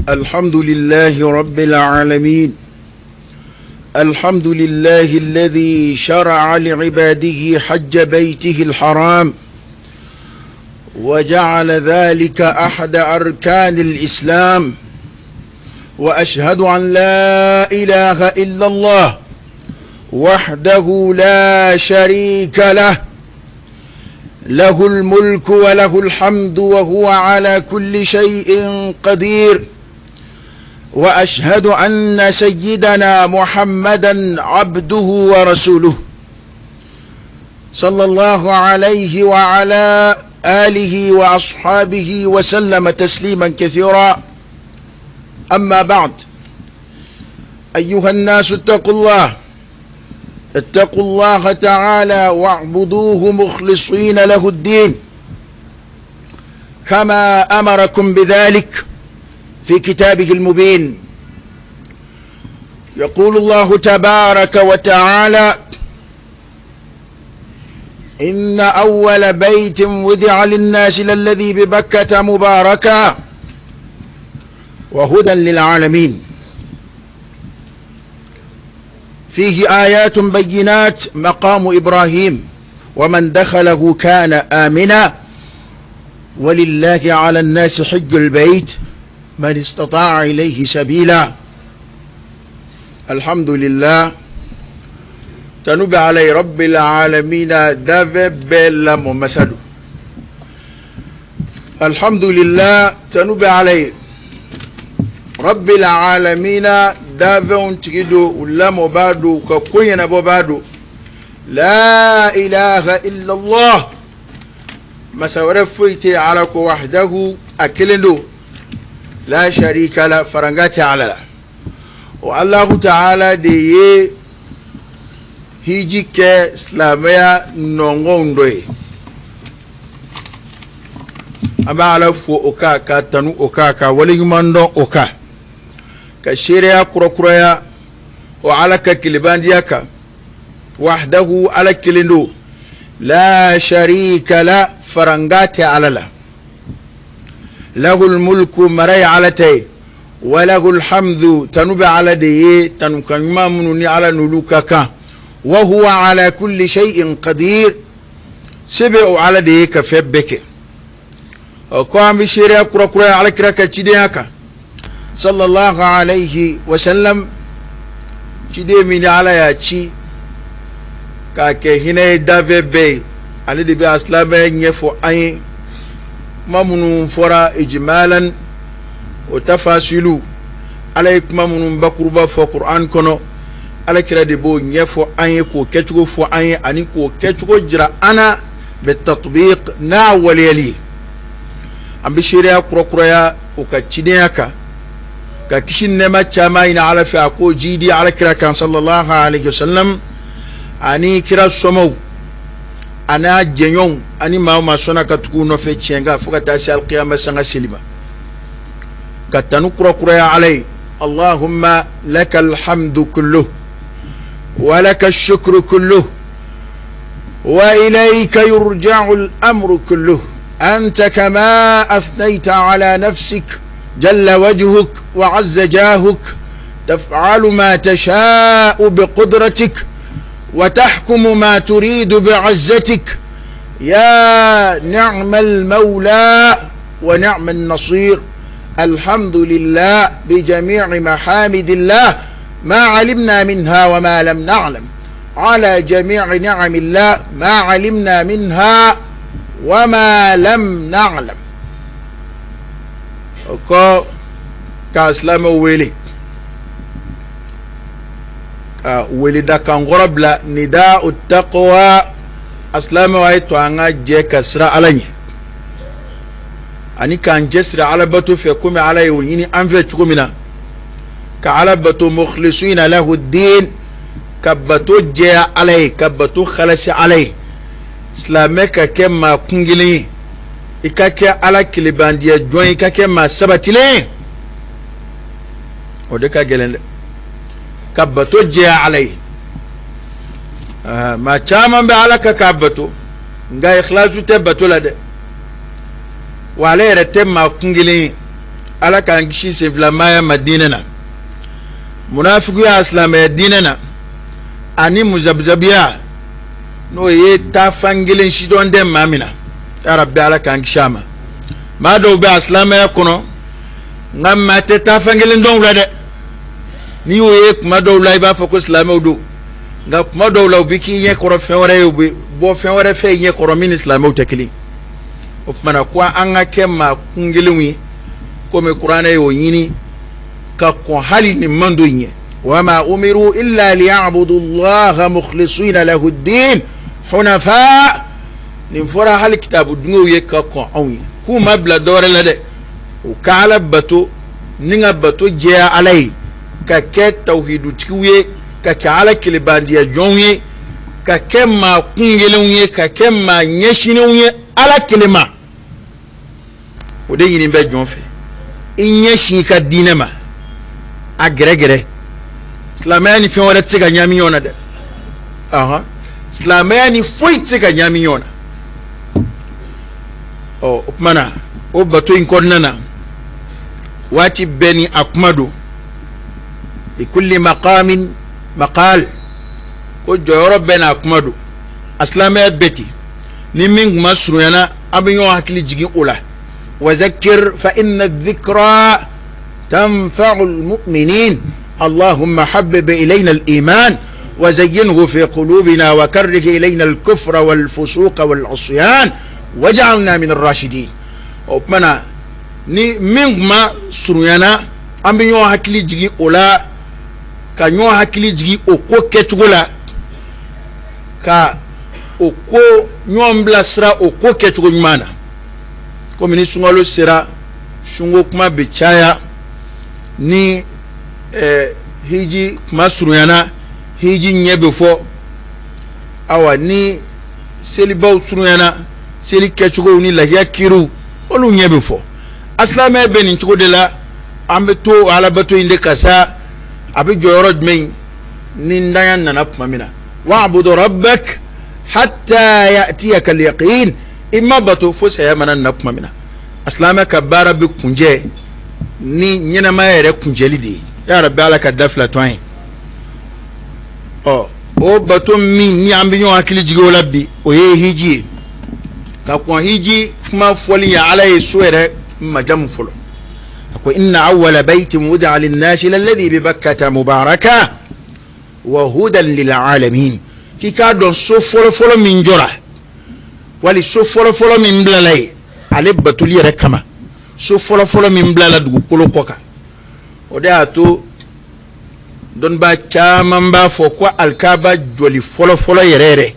الحمد لله رب العالمين. الحمد لله الذي شرع لعباده حج بيته الحرام وجعل ذلك أحد أركان الإسلام، وأشهد أن لا إله إلا الله وحده لا شريك له، له الملك وله الحمد وهو على كل شيء قدير، وأشهد أن سيدنا محمدا عبده ورسوله صلى الله عليه وعلى آله وأصحابه وسلم تسليما كثيرا. أما بعد، أيها الناس اتقوا الله، اتقوا الله تعالى واعبدوه مخلصين له الدين كما أمركم بذلك في كتابه المبين. يقول الله تبارك وتعالى: إن أول بيت وضع للناس للذي ببكة مباركا وهدى للعالمين، فيه آيات بينات مقام إبراهيم، ومن دخله كان آمنا، ولله على الناس حج البيت من استطاع إليه سبيلا. الحمد لله tanu bɛ Ala ye rabbil alamina danfɛn bɛɛ lamɔ masa don. Alhamdulillah tanu bɛ Ala ye rabbil alamina danfɛnw tigi don, u lamɔbaa don, u ka ko ɲɛnabɔbaa don. La ilaha illallah, masa wɛrɛ foyi tɛ Ala kɔ, wahdahu a kelen don, la sharika la, farankan tɛ Ala la. O Alahu taala de ye hiji kɛ silamɛya nɔngɔnw dɔ ye. An bɛ Ala fo o kan, ka tanu o kan, ka waleɲuman dɔn o kan, ka seereya kurakuraya o Ala ka kelebandiya kan. Wahdahu, Ala kelen don, la sharika la, farankan tɛ Ala la. Lahul mulku, mara ye Ala ta ye, walahul hamdu, tanu bɛ Ala de ye, tanukan ɲuman minnu ni Ala n'olu ka kan. Wa huwa ala kulli shay'in qadir, se bɛ o Ala de ye ka fɛn bɛɛ kɛ. O kɔ an bɛ seereya kurakuraya Ala kira ka cidenya kan sallallahu alayhi wa sallam, ciden min ni Ala y'a ci k'a kɛ hinɛ ye danfɛn bɛɛ ye. Ale de bɛ a silamɛya ɲɛfɔ an ye, kuma minnu fɔra ijmalan o tafasilu, Ala ye kuma minnu bakuruba fɔ Qur'an kɔnɔ, Ala kira de b'o ɲɛfɔ an ye, k'o kɛcogo fɔ an ye ani k'o kɛcogo jira an na bi tatbiq, n'a waleyali. An bɛ seereya kurakuraya o ka cidenya kan, ka kisi nɛɛma caman ɲini Ala fɛ a k'o jiidi Ala kira kan sallallahu alayhi wa sallam, ani kira somɔgɔw a n'a jɛɲɔgɔnw ani maa o maa sɔnna ka tugu u nɔfɛ tiɲɛ kan fo ka taa se alikiyama sanga seli ma. Ka tanu kurakuraya Ala ye. Allahumma laka alhamdu kulluh wa laka shukru kulluh wa ilayka yurja'u al-amru kulluh, anta kama athnayta ala nafsik jalla wajhuk wa azza jahuk, taf'alu ma tasha'u biqudratik wa tahkumu ma turidu bi'izzatik, ya ni'mal mawla wa ni'man nasir. Alhamdulillah bi jami'i mahamidillah ma alimna minha wa ma lam na'lam, ala jami'i ni'amillah ma alimna minha wa ma lam na'lam. O kɔ ka silamɛw wele ka weledakan kɔrɔ bila nida'u taqwa. A silamɛw, a ye to an ka jɛ ka siran Ala ɲɛ ani k'an cɛsiri Ala bato fɛ komi Ala y'o ɲini an fɛ cogo min na, ka Ala bato mukhlisina lahu din, ka bato jɛya Ala ye, ka bato halasi Ala ye. Silamɛ ka kɛ maa kun kelen ye, i ka kɛ Ala kelebandiya jɔn ye, i ka kɛ maa sabatilen ye, o de ka gɛlɛn dɛ, ka bato jɛya Ala ye. Maa caman bɛ Ala kan k'a bato, nka ikhlasu tɛ bato la dɛ, wa ale yɛrɛ tɛ maa kun kelen ye. Ala k'an kisi senfilamaya ma diinɛ na, munafikuya silamɛya diinɛ na, ani muzabuzabuya, n'o ye taafan kelen sidɔn tɛ maa min na. Ya Rabbi, Ala k'an kisi a ma. Maa dɔw bɛ a silamɛya kɔnɔ, nka maa tɛ taafan kelen dɔn u la dɛ. N'i y'o ye kuma dɔw la, i b'a fɔ ko silamɛw don, nka kuma dɔw la, u bɛ k'i ɲɛ kɔrɔ fɛn wɛrɛ ye, u bɛ bɔ fɛn wɛrɛ fɛ i ɲɛ kɔrɔ min ni silamɛw tɛ kelen. O tuma na, ko an ka kɛ maa kun kelenw ye, komi kuranɛ y'o ɲini ka kɔn hali nin mantɔn in ɲɛ: wama umiru illa liyabudu llaha mukhlisina lahu ddin hunafa. Nin fɔra hali kitabu dungew ye ka kɔn anw ye, k'u ma bila dɔwɛrɛ la dɛ, u ka Ala bato ni ka bato jɛya Ala ye, ka kɛ tawhidutigiw ye, ka kɛ Ala kelebantiya jɔnw ye, ka kɛ maa kun kelenw ye, ka kɛ maa ɲɛsinnenw ye Ala kelen ma. O de ɲini bɛ jɔn fɛ, i ɲɛsin i ka diinɛ ma a gɛrɛgɛrɛ. Silamɛya ni fɛn wɛrɛ tɛ se ka ɲaami ɲɔgɔn na dɛ. Ɔhɔn, silamɛya ni foyi tɛ se ka ɲaami ɲɔgɔn na. Ɔ, o tuma na, o bato in kɔnɔna na, waati bɛɛ ni a kuma don. Likulli maqamin maqal, ko jɔyɔrɔ bɛɛ n'a kuma don. A silamɛya bɛɛ ten, ni min kuma surunyana, an bɛ ɲɔgɔn hakili jigin o la. Wazakir fa inna dhikra tanfa'u almu'minin. Allahumma habbib ilayna al-iman wa zayyinhu fi qulubina wa karrih ilayna al-kufra wal fusuqa wal isyan waj'alna min ar-rashidin. O tuma na, ni min kuma surunyana, an bɛ ɲɔgɔn hakili jigin o la, ka ɲɔgɔn hakili jigin o ko kɛcogo la, ka o ko ɲɔgɔn bilasira o ko kɛcogo ɲuman na. Komi ni sunkalo sera, sunko kuma bɛ caya. Ni hiji kuma surunyana, hiji ɲɛ bɛ fɔ. Awa, ni selibaw surunyana, seli kɛcogow ni lahiya kiriw, olu ɲɛ bɛ fɔ. A silamɛya bɛ nin cogo de la. An bɛ to alabato in de kan sa. A bɛ jɔ yɔrɔ jumɛn ni ntanya nana tuma min na? Wa'budu rabbak hatta ya'tiyaka al-yaqin. I ma bato fo saya mana na tuma min na. A silamɛ ka baara bɛ kuncɛ ni ɲɛnamaya yɛrɛ kuncɛli de ye. Ya Rabbi, Ala ka da fila to an ye. Ɔ, o bato min ni an bɛ ɲɔgɔn hakili jigin o la bi, o ye hiji ye. Ka kɔn hiji kuma fɔli ye, Ala ye so yɛrɛ majamu fɔlɔ. A ko: inna awwala baytin wudi'a linnasi lalladhi bi Bakkata mubaraka wa hudan lil alamin. K'i k'a dɔn, so fɔlɔfɔlɔ min jɔra, wali so fɔlɔfɔlɔ min bilala ye ale batoli yɛrɛ kama, so fɔlɔfɔlɔ min bilala dugukolo kɔ kan, o de y'a to dɔnnibaa caman b'a fɔ ko alikaba jɔli fɔlɔfɔlɔ yɛrɛ yɛrɛ,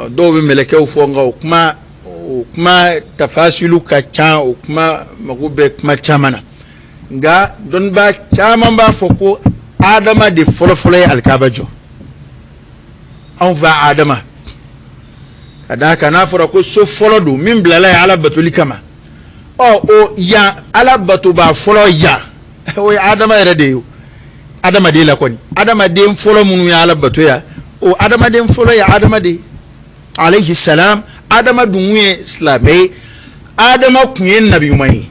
dɔw bɛ mɛlɛkɛw fɔ, nka o kuma tafasilu ka ca, o kuma mago bɛ kuma caman na. Nka dɔnnibaa caman b'a fɔ ko Adama de fɔlɔfɔlɔ ye alikaba jɔ, anw fa Adama. Ka d'a kan, n'a fɔra ko so fɔlɔ don min bilala ye Ala batoli kama, ɔ, o yan Ala batobaa fɔlɔ yan, o ye Adama yɛrɛ de ye. Adamaden la kɔni, adamaden fɔlɔ minnu ye Ala bato yan, o adamaden fɔlɔ ye Adama de ye, alayhi salam. Adama dun kun ye silamɛ ye, Adama kun ye nabi ɲuman ye.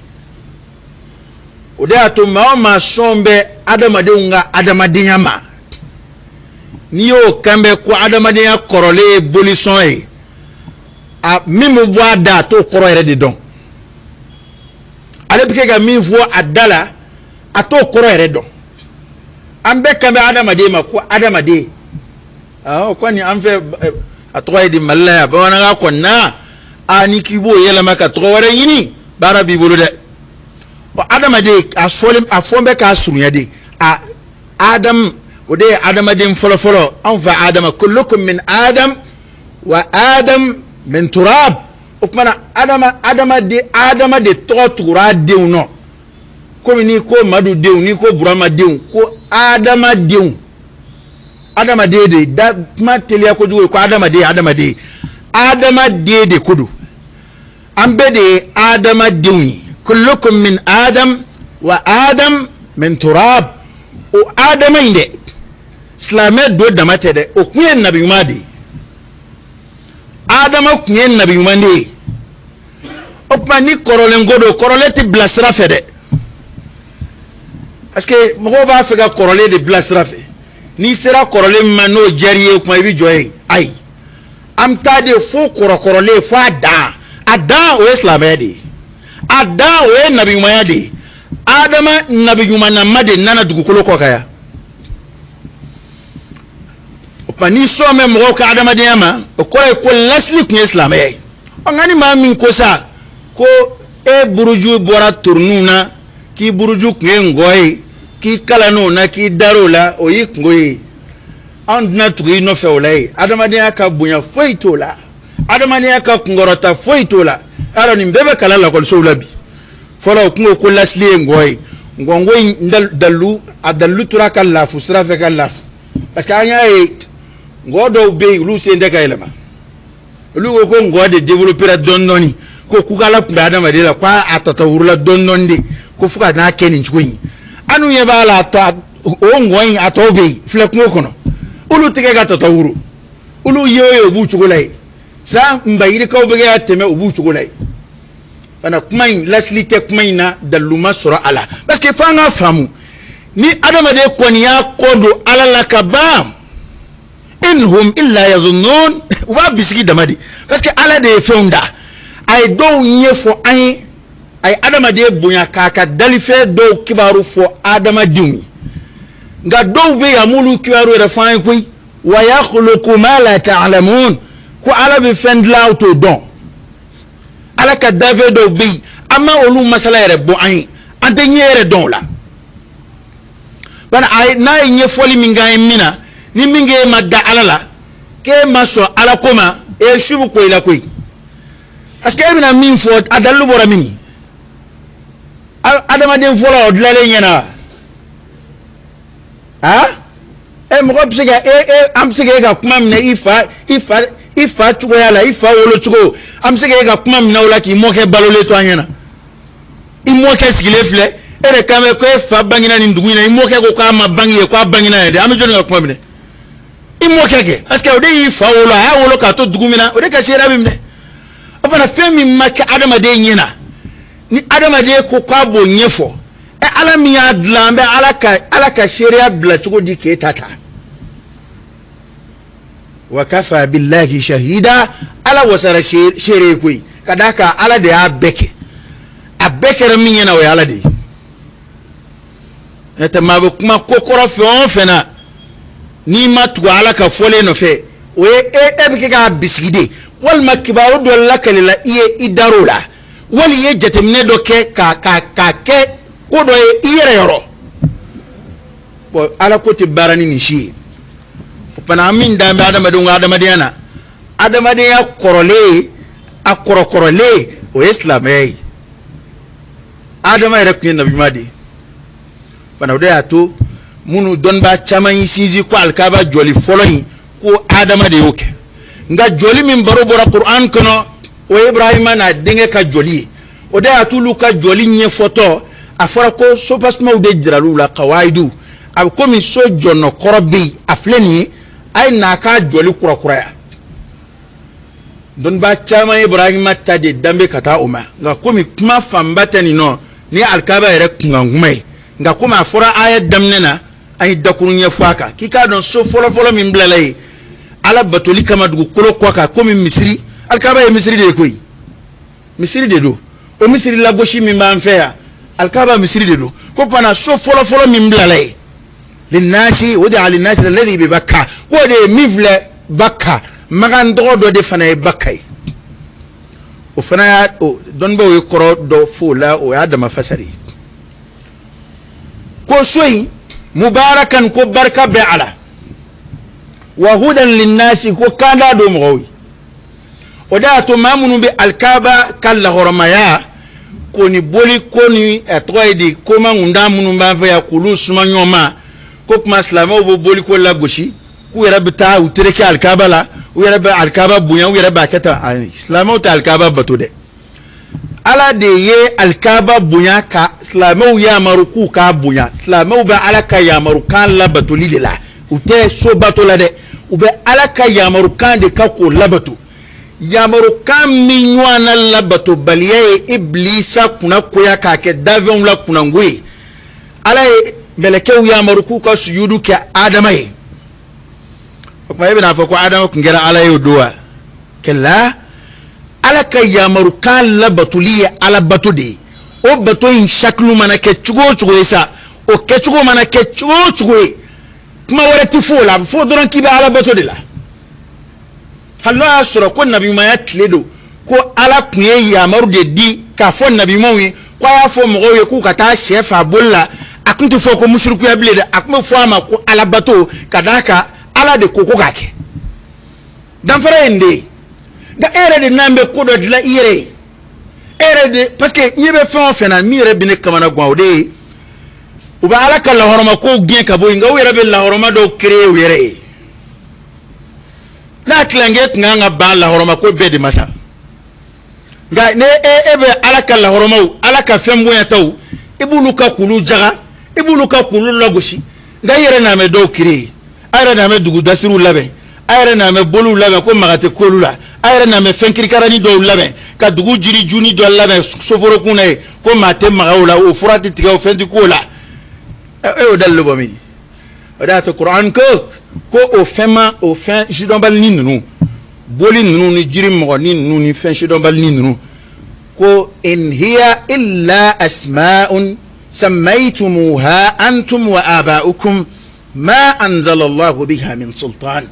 O de y'a to maa o maa sɔn bɛ adamadenw ka adamadenya ma, n'i y'o kan bɛ ko adamadenya kɔrɔlen ye bolisɔn ye, a min bɛ bɔ a da, a t'o kɔrɔ yɛrɛ de dɔn. Ale bɛ kɛ ka min fɔ a da la, a t'o kɔrɔ yɛrɛ dɔn. An bɛɛ kan bɛ adamaden ma ko adamaden. Awɔ, kɔni an fɛ, a tɔgɔ ye di Mali la yan, bamanankan kɔni na, a ni k'i b'o yɛlɛma ka tɔgɔ wɛrɛ ɲini, baara b'i bolo dɛ. Ɔ, adamaden, a fɔlen, a fɔn bɛ k'a surunya de. A Adam, o de ye adamaden fɔlɔfɔlɔ, anw fa Adama. Kullukum min Adam wa Adam min turab. O tuma na, adama adamaden, Adama de tɔgɔ tugura a denw nɔ. Komi n'i ko Madu denw, n'i ko Burama denw, ko Adama denw, adamaden de da. Kuma teliya kojugu, ko adamaden, adamaden, adamaden de ko don. An bɛɛ de ye adamadenw ye. Kullukum min Adam wa Adam min turab. O Adama in dɛ, silamɛ do dama tɛ dɛ, o kun ye nabi ɲuman de ye. Adama kun ye nabi ɲuman de ye. O tuma ni kɔrɔlen ko don, kɔrɔlen tɛ bila sira fɛ dɛ, parce que mɔgɔw b'a fɛ ka kɔrɔlen de bila sira fɛ. N'i sera kɔrɔlen min ma n'o diyar'i ye, o tuma i bɛ jɔ yen. Ayi, an bɛ taa de fo kɔrɔkɔrɔlen, fo a dan. A dan, o ye silamɛya de ye. A dan, o ye nabiɲumanya de ye. Adama nabiɲumannama de nana dugukolo kɔ kan yan. O tuma n'i sɔn bɛ mɔgɔw ka adamadenya ma, o kɔrɔ ye ko lasili tun ye silamɛya ye. Ɔ, nka ni maa min ko sa ko e buruju bɔra toroniw na, k'i buruju tun ye ngɔ ye, k'i kalann'o na, k'i dar'o la, o y'i kungo ye. Anw tɛna tugu i nɔfɛ o la ye. Adamadenya ka bonya foyi t'o la, adamadenya ka kunkɔrɔta foyi t'o la. Y'a dɔn, nin bɛɛ bɛ kalan lakɔlisow la bi. Fɔlɔ, o tun ko ko lasili ye ngɔ ye. Ngɔnko in dalilu, a dalilu tora ka lafu sira fɛ ka lafu, parce que an y'a ye ngɔ dɔw bɛ yen, olu sen tɛ ka yɛlɛma. Olu ko ko ngɔ de développera dɔɔni dɔɔni, ko kukala tun bɛ adamaden la, ko a tatawurula dɔɔni dɔɔni de, ko fo ka n'a kɛ nin cogo in. An dun ɲɛ b'a la, a tɔ o ngɔ in, a tɔw bɛ yen filɛ kungo kɔnɔ, olu tɛ kɛ ka tatawuru. Olu ye o ye, u b'u cogo la yen. San nbayirikaw bɛ kɛ ka tɛmɛ, u b'u cogo la yen. Kana kuma in lasili tɛ kuma in na, dalilu ma sɔrɔ a la, parce que f'an ka faamu, ni adamaden kɔni y'a kɔ don Ala la ka ban, in hum illa yazunnun, u b'a bisigi dama de, parce que Ala de ye fɛnw da. A ye dɔw ɲɛfɔ an ye, a ye adamaden bonya k'a ka dalifɛn dɔw kibaru fɔ adamadenw ye, nka dɔw bɛ yen, a m'olu kibaru yɛrɛ fɔ an ye koyi. Wa yakhluqu ma la ta'lamun, ko Ala bɛ fɛn dilan, aw t'o dɔn. Ala ka dafɛn dɔw bɛ yen, an ma olu masala yɛrɛ bɔ an ye, an tɛ ɲɛ yɛrɛ dɔn o la. Bari a ye, n'a ye ɲɛfɔli min k'an ye min na, ni min k'e ma da Ala la, k'e ma sɔn Ala ko ma, e su bɛ ko i la koyi, parce que e bɛna min fɔ, a dalilu bɔra min? Adamaden fɔlɔ, o dilanlen ɲɛna wa? Aa, e mɔgɔ bɛ se ka e e an bɛ se k'e ka kuma minɛ i fa cogoya la, i fa wolo cogo, an bɛ se k'e ka kuma minɛ o la k'i mɔkɛ balolen to an ɲɛna? I mɔkɛ sigilen filɛ, e de kan bɛ ko e fa bangena nin dugu in na, i mɔkɛ ko k'a ma bange ye, k'a bangena yen dɛ. An bɛ jɔnni ka kuma minɛ? I mɔkɛ kɛ, parce que o de y'i fa wolo, a y'a wolo k'a to dugu min na, o de ka seereya bɛ minɛ. O fana, fɛn min ma kɛ adamaden ɲɛ na, ni adamaden ko k'a b'o ɲɛfɔ, ɛ, Ala min y'a dilan, an bɛ Ala ka seereya bila cogo di k'e ta ta? Wa kafa billahi shahida, Ala wasara seere ye koyi, ka d'a kan Ala de y'a bɛɛ kɛ. A bɛɛ kɛra min ɲɛna, o ye Ala de ye. N'o tɛ, maa bɛ kuma ko kɔrɔ fɛn o fɛn na, n'i ma tugu Ala ka fɔlen nɔfɛ, o ye e bɛ kɛ k'a bisigi de, walima kibaru dɔ lakalila i ye, i dar'o la, wali i ye jateminɛ dɔ kɛ ka kɛ ko dɔ ye i yɛrɛ yɔrɔ. Bon, Ala ko tɛ baara ni nin si ye. O fana, an min dan bɛ adamadenw ka adamadenya na, adamadenya kɔrɔlen, a kɔrɔkɔrɔlen, o ye silamɛya ye. Adama yɛrɛ tun ye nabiɲuman de ye fana. O de y'a to minnu dɔnnibaa caman y'i sinsin ko alikaba jɔli fɔlɔ in, ko Adama de y'o kɛ. Nka jɔli min baro bɔra Kuran kɔnɔ, o ye Ibrahima n'a denkɛ ka jɔli ye. O de y'a to olu ka jɔli ɲɛfɔtɔ, a fɔra ko sopasumaw de jiral'u la, kawayidu, a bɛ komi so jɔnɔ kɔrɔ bɛ yen, a filɛ nin ye, a ye n'a k'a jɔli kurakuraya. Dɔnnibaa caman ye Ibrahima ta de danbe ka taa o ma. Nka komi kuma fanba tɛ nin nɔ ni alikaba yɛrɛ kunkan kuma ye, nka komi a fɔra aya daminɛ na, an ye dakuru ɲɛfɔ a kan, k'i k'a dɔn so fɔlɔfɔlɔ min bilala yen Ala batoli kama dugukolo kɔ kan, komi misiri, alikaba ye misiri de ye koyi, misiri de don. O misiri lagosi min b'an fɛ yan, alikaba misiri de don. Ko fana so fɔlɔfɔlɔ min bilala yen linnasi, o de ye alinnasi alladhi bi Bakka, k'o de ye min filɛ Bakka, Makan tɔgɔ dɔ de fana ye Bakka ye. O fana y'a o dɔnnibaaw ye kɔrɔ dɔ f'o la, o y'a dama fasari ye. Ko so in mubarakan, ko barika bɛ a la, wa hudan linnasi, ko kanda don mɔgɔw ye. O de y'a to maa minnu bɛ alikaba ka lahɔrɔmaya ko ni boli ko ni a tɔgɔ ye di, koma ŋundan minnu b'an fɛ yan, k'olu suma ɲɔgɔn ma, ko kuma silamɛw bɛ boli ko lagosi, k'u yɛrɛ bɛ taa u tereke alikaba la, u yɛrɛ bɛ alikaba bonya, u yɛrɛ b'a kɛ tan. Ayi, silamɛw tɛ alikaba bato dɛ. Ala de ye alikaba bonya ka silamɛw yamaru k'u k'a bonya. Silamɛw bɛ Ala ka yamarukan labatoli de la, u tɛ so bato la dɛ. U bɛ Ala ka yamarukan de ka k'o labato. Yamarukan min ɲɔgɔnna labatobaliya ye Ibilisa kunna koya k'a kɛ danfɛnw la kunnango ye. Ala ye mɛlɛkɛw yamaru k'u ka sujudu kɛ Adama ye. O tuma e bɛna fɔ ko Adama tun kɛra Ala ye o don wa? Kɛla Ala ka yamarukan labatoli ye Ala bato de ye. O bato in sakilu mana kɛ cogo o cogo ye sa, o kɛcogo mana kɛ cogo o cogo ye, kuma wɛrɛ tɛ fɔ o la, a bɛ fɔ dɔrɔn k'i bɛ Ala bato de la. Hali n'o y'a sɔrɔ ko nabiɲumanya tile don, ko Ala tun ye yamaru de di k'a fɔ nabiɲumanw ye ko a y'a fɔ mɔgɔw ye k'u ka taa sɛ faa boli la, a tun tɛ fɔ ko musirikuya bilen dɛ, a tun bɛ fɔ a ma ko Ala bato, ka d'a kan Ala de ko ko k'a kɛ. Danfara ye nin de ye. Nka e yɛrɛ de n'an bɛ ko dɔ dilan i yɛrɛ ye, e yɛrɛ de, parce que i ɲɛ bɛ fɛn o fɛn na, min yɛrɛ bɛ ne kamana gan, o de ye u bɛ Ala ka lahɔrɔma kow gɛn ka bɔ yen, nka u yɛrɛ bɛ lahɔrɔma dɔw créer u yɛrɛ ye. N'a tilankɛ tun kan ka ban lahɔrɔma ko bɛɛ de ma sa, nka ne e bɛ Ala ka lahɔrɔmaw, Ala ka fɛn bonyataw, i b'olu ka k'olu jaga, i b'olu ka k'olu lagosi, nka i yɛrɛ n'a bɛ dɔw créer, a yɛrɛ n'a bɛ dugu dasiriw labɛn, a yɛrɛ n'a bɛ boliw labɛn ko maga tɛ k'olu la, a yɛrɛ n'a bɛ fɛn kirikaranin dɔw labɛn ka dugu jiri juni dɔ labɛn soforokun na ye ko maa tɛ maga o la, o fura tɛ tigɛ, o fɛn tɛ k'o la. E y'o dalilu bɔ min? O de y'a to Kuran ko ko o fɛn ma, o fɛn sidɔnbalinin ninnu, boli ninnu ni jiri mɔgɔnin ninnu ni fɛn sidɔnbalinin ninnu, ko in hiya illa asma'un sammaytumuha antum wa aba'ukum ma anzalallahu biha min sultan.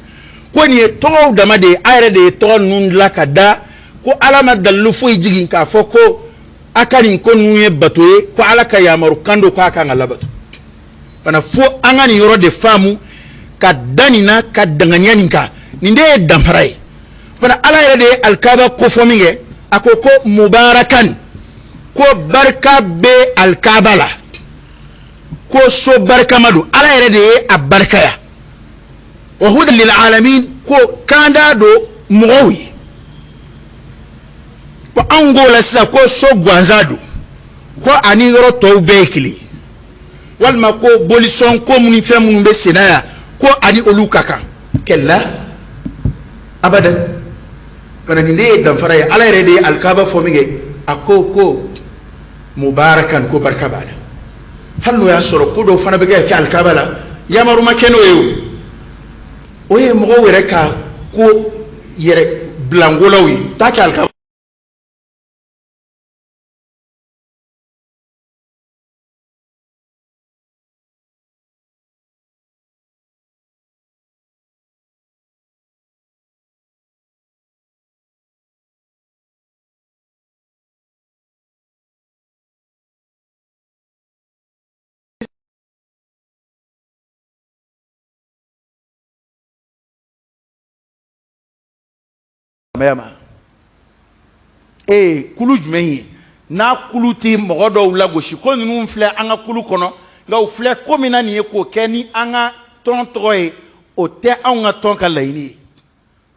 Ko nin ye tɔgɔw dama de ye, a yɛrɛ de ye tɔgɔ ninnu dilan ka da ko Ala ma dalilu foyi jigin k'a fɔ ko a ka nin ko ninnu ye bato ye, ko Ala ka yamaru kan don k'a kan ka labato. Fana fo an ka nin yɔrɔ de faamu ka da nin na, ka danganiya nin kan, nin de ye danfara ye. Fana Ala yɛrɛ de ye alikaba kofɔ min kɛ, a ko ko mubarakan, ko barika bɛ alikaba la, ko so barikama don, Ala yɛrɛ de ye a barikaya. Wa hudan lil alamin, ko kanda don mɔgɔw ye. Ko anw k'o la sisan ko so gansan don, ko ani yɔrɔ tɔw bɛɛ ye kelen ye, walima ko bolisɔn ko minnu fɛn minnu bɛ senna yan ko ani olu ka kan. Kɛlɛ abadan. Kana nin de ye danfara ye. Ala yɛrɛ de ye alikaba fɔ min kɛ, a ko ko mubarakan, ko barika b'a la. Hali n'o y'a sɔrɔ ko dɔw fana bɛ kɛ alikaba la, yamaru ma kɛ n'o ye, o o ye mɔgɔw yɛrɛ ka ko yɛrɛ bilangolaw ye, taa kɛ alikaba. Ma ee kulu jumɛn ye n'a kulu tɛ mɔgɔ dɔw lagosi ko ninnu filɛ an ka kulu kɔnɔ, nka u filɛ ko min na nin ye k'o kɛ ni an ka tɔn tɔgɔ ye, o tɛ anw ka tɔn ka laɲini ye.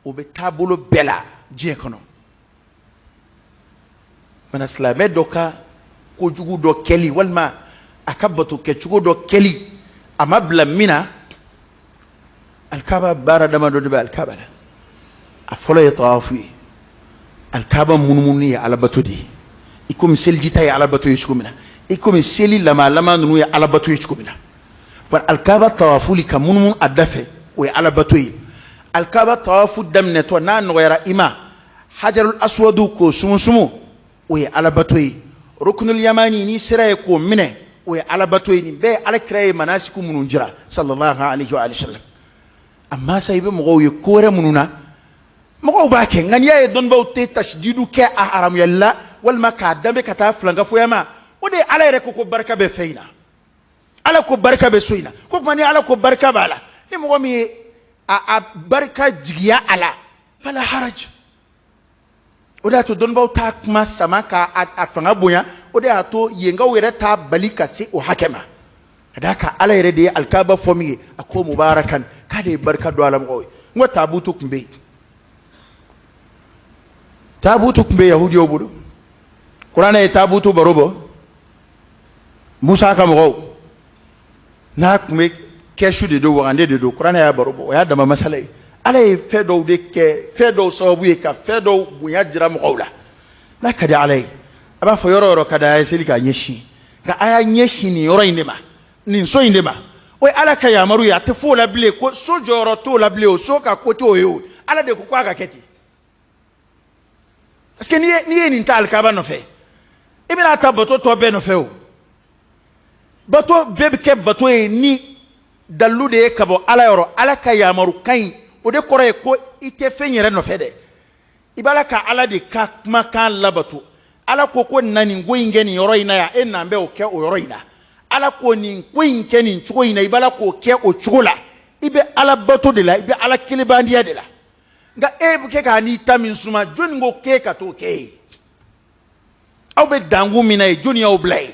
O bɛ taabolo bɛɛ la diɲɛ kɔnɔ. Fana silamɛ dɔ ka kojugu dɔ kɛli walima a ka bato kɛcogo dɔ kɛli a ma bila min na, alikaba baara damadɔ de bɛ alikaba la. A fɔlɔ ye tawafu ye. Alikaba munumunu ye alabato de ye, i komi selijita ye alabato ye cogo min na, i komi seli lamalama ninnu ye alabato ye cogo min na. Wa alikaba tawafuli ka munumunu a da fɛ, o ye alabato ye. Alikaba tawafu daminɛtɔ n'a nɔgɔyara i ma, hajarul aswadu k'o sumusumu, o ye alabato ye. Rukunul yamani n'i sera ye k'o minɛ, o ye alabato ye. Nin bɛɛ ye ala kira ye manasiku minnu jira sallallahu alaihi wa sallam. A masa i bɛ mɔgɔw ye ko wɛrɛ minnu na, mɔgɔw b'a kɛ, nka n'i y'a ye dɔnnibaw tɛ tasididu kɛ a haramuyali la walima k'a danbe ka taa filankafoya ma, o de ye ala yɛrɛ ko ko barika bɛ fɛn in na, ala ko barika bɛ so in na. Ko tuma ni ala ko barika b'a la, ni mɔgɔ min ye a barika jigiya a la, fala haraj. O de y'a to dɔnnibaw t'a kuma sama k'a a fanga bonya, o de y'a to yenkaw yɛrɛ t'a bali ka se o hakɛ ma, ka d'a kan ala yɛrɛ de ye alikaba fɔ min ye, a ko mubarakan, k'a de ye barika don a la mɔgɔw ye. N ko taabutu tun bɛ yen, taabutu tun bɛ yahudiyaw bolo. Kuranɛ ye taabutu baro bɔ Musa ka mɔgɔw n'a tun bɛ kɛsu de don, wagande de don, kuranɛ y'a baro bɔ, o y'a dama masala ye. Ala ye fɛn dɔw de kɛ fɛn dɔw sababu ye ka fɛn dɔw bonya jira mɔgɔw la. N'a ka di Ala ye, a b'a fɔ yɔrɔ o yɔrɔ ka di a ye seli k'a ɲɛsin, nka a y'a ɲɛsin nin yɔrɔ in de ma, nin so in de ma. O ye Ala ka yamaru ye, a tɛ fɔ o la bilen ko so jɔyɔrɔ t'o la bilen, o so ka ko t'o ye o. Ala de ko k'a ka kɛ ten. Parce que n'i ye nin ta alikaba nɔfɛ, i bɛna ta bato tɔ bɛɛ nɔfɛ o. Bato bɛɛ bɛ kɛ bato ye ni dalilu de ye ka bɔ Ala yɔrɔ. Ala ka yamaru ka ɲi, o de kɔrɔ ye ko i tɛ fɛn yɛrɛ nɔfɛ dɛ, i b'a la ka Ala de ka kumakan labato. Ala ko ko na nin ko in kɛ nin yɔrɔ in na yan, e n'an bɛ o kɛ o yɔrɔ in na. Ala ko nin ko in kɛ nin cogo in na, i b'a la k'o kɛ o cogo la. I bɛ Ala bato de la, i bɛ Ala kelebandiya de la. Nka e bɛ kɛ k'a n'i ta min suma, jɔnni ko k'e ka t'o kɛ yen? Aw bɛ dankun min na yen, jɔnni y'aw bila yen?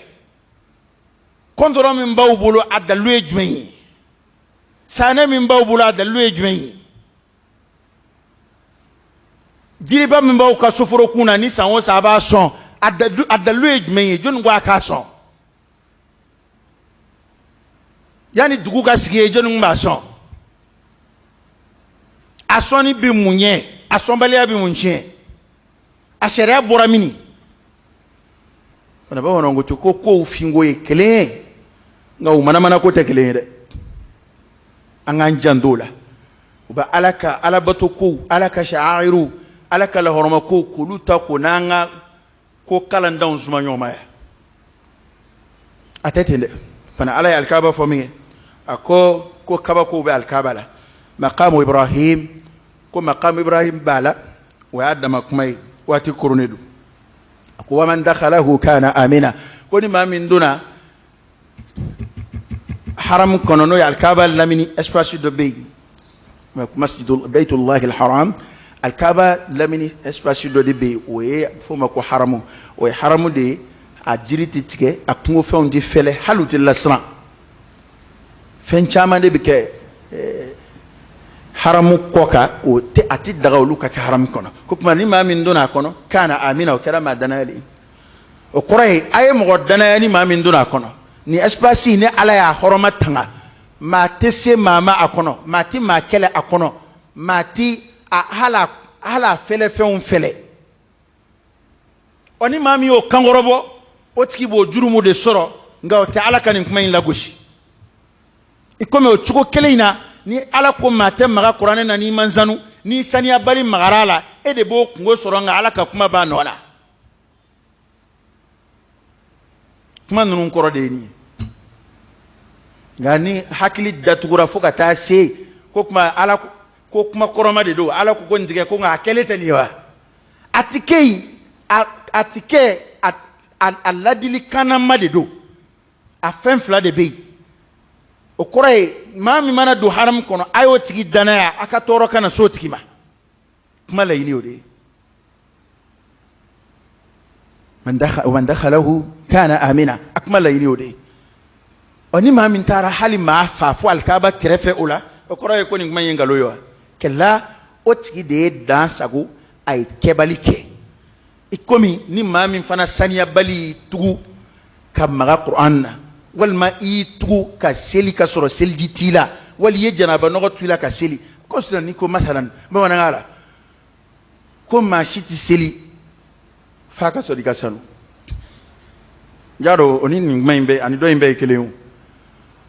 Kɔntɔrɔ min b'aw bolo, a dalilu ye jumɛn ye? Saanɛ min b'aw bolo, a dalilu ye jumɛn ye? Jiriba min b'aw ka soforokun na, ni san o san a b'a sɔn, a dalilu ye jumɛn ye? Jɔnni ko a k'a sɔn? Yanni dugu ka sigi yen, jɔnni b'a sɔn? A sɔnni bɛ mun ɲɛ? A sɔnbaliya bɛ mun tiɲɛ? A sariya bɔra mini? Fana bamananw ko ten ko kow finko ye kelen ye, nka u manamana ko tɛ kelen ye dɛ. An k'an janto o la. U bɛ Ala ka alabato kow, Ala ka sha'airu, Ala ka lahɔrɔma kow, k'olu ta k'o n'an ka ko kalandanw suma ɲɔgɔn ma yan. A tɛ ten dɛ. Fana Ala ye alikaba fɔ min kɛ, a ko ko kabakow bɛ alikaba la. Maqamu Ibrahim, ko maqamu Ibrahim b'a la, o y'a dama kuma ye, waati koronnen don. A ko waman dakhalahu kana amina, ko ni maa min donna haram kɔnɔ, n'o ye alikaba lamini espace dɔ bɛ yen, masjidul baytullahi alharam, alikaba lamini espace dɔ de bɛ yen, o ye f'o ma ko haramu. O ye haramu de ye, a jiri tɛ tigɛ, a kungofɛnw tɛ fɛlɛ, hali u tɛ lasiran. Fɛn caman de bɛ kɛ haramu kɔ kan, o tɛ, a tɛ daga olu ka kɛ haramu kɔnɔ. Ko tuma ni maa min donna a kɔnɔ, kana amina, o kɛra maa danayalen ye. O kɔrɔ ye a ye mɔgɔ danaya ni maa min donna a kɔnɔ. Nin espace ni Ala y'a hɔrɔma tanga, maa tɛ se maa ma a kɔnɔ, maa tɛ maa kɛlɛ a kɔnɔ, maa tɛ a hali a fɛlɛfɛnw fɛlɛ. Ɔ ni maa min y'o kankɔrɔbɔ, o tigi b'o jurumu de sɔrɔ, nka o tɛ Ala ka nin kuma in lagosi. I komi o cogo kelen in na, ni Ala ko maa tɛ maga kuranɛ na n'i ma sanu, n'i saniyabali magara a la, e de b'o kungo sɔrɔ, nka Ala ka kuma b'a nɔ na. Kuma ninnu kɔrɔ de ye nin ye. Nka ni hakili datugura fo ka taa se ko kuma Ala ko kuma kɔrɔma de don, Ala ko ko nin tigɛ ko nka a kɛlen tɛ nin ye wa? A ti kɛ yen, a ti kɛ, a ladilikanama de don. A fɛn fila de bɛ yen. O kɔrɔ ye maa min mana don haramu kɔnɔ, a y'o tigi danaya, a ka tɔɔrɔ kana s'o tigi ma. Kuma laɲini o de ye. Man dakhalahu kana amina, a kuma laɲini o de ye. Ɔ ni maa min taara hali maa fa fo alikaba kɛrɛfɛ o la, o kɔrɔ ye ko nin kuma in ye nkalon ye wa? Kɛla o tigi de ye dan sago, a ye kɛbali kɛ. I komi ni maa min fana saniyabali y'i tugu ka maga Qur'an na, walima i y'i tugu ka seli ka sɔrɔ seliji t'i la, wali i ye janaba nɔgɔ tu i la ka seli, ko sisan n'i ko masalan bamanankan la ko maa si tɛ seli f'a ka sɔrɔ i ka sanu, y'a dɔn o ni nin kuma in bɛɛ ani dɔ in bɛɛ ye kelen ye o.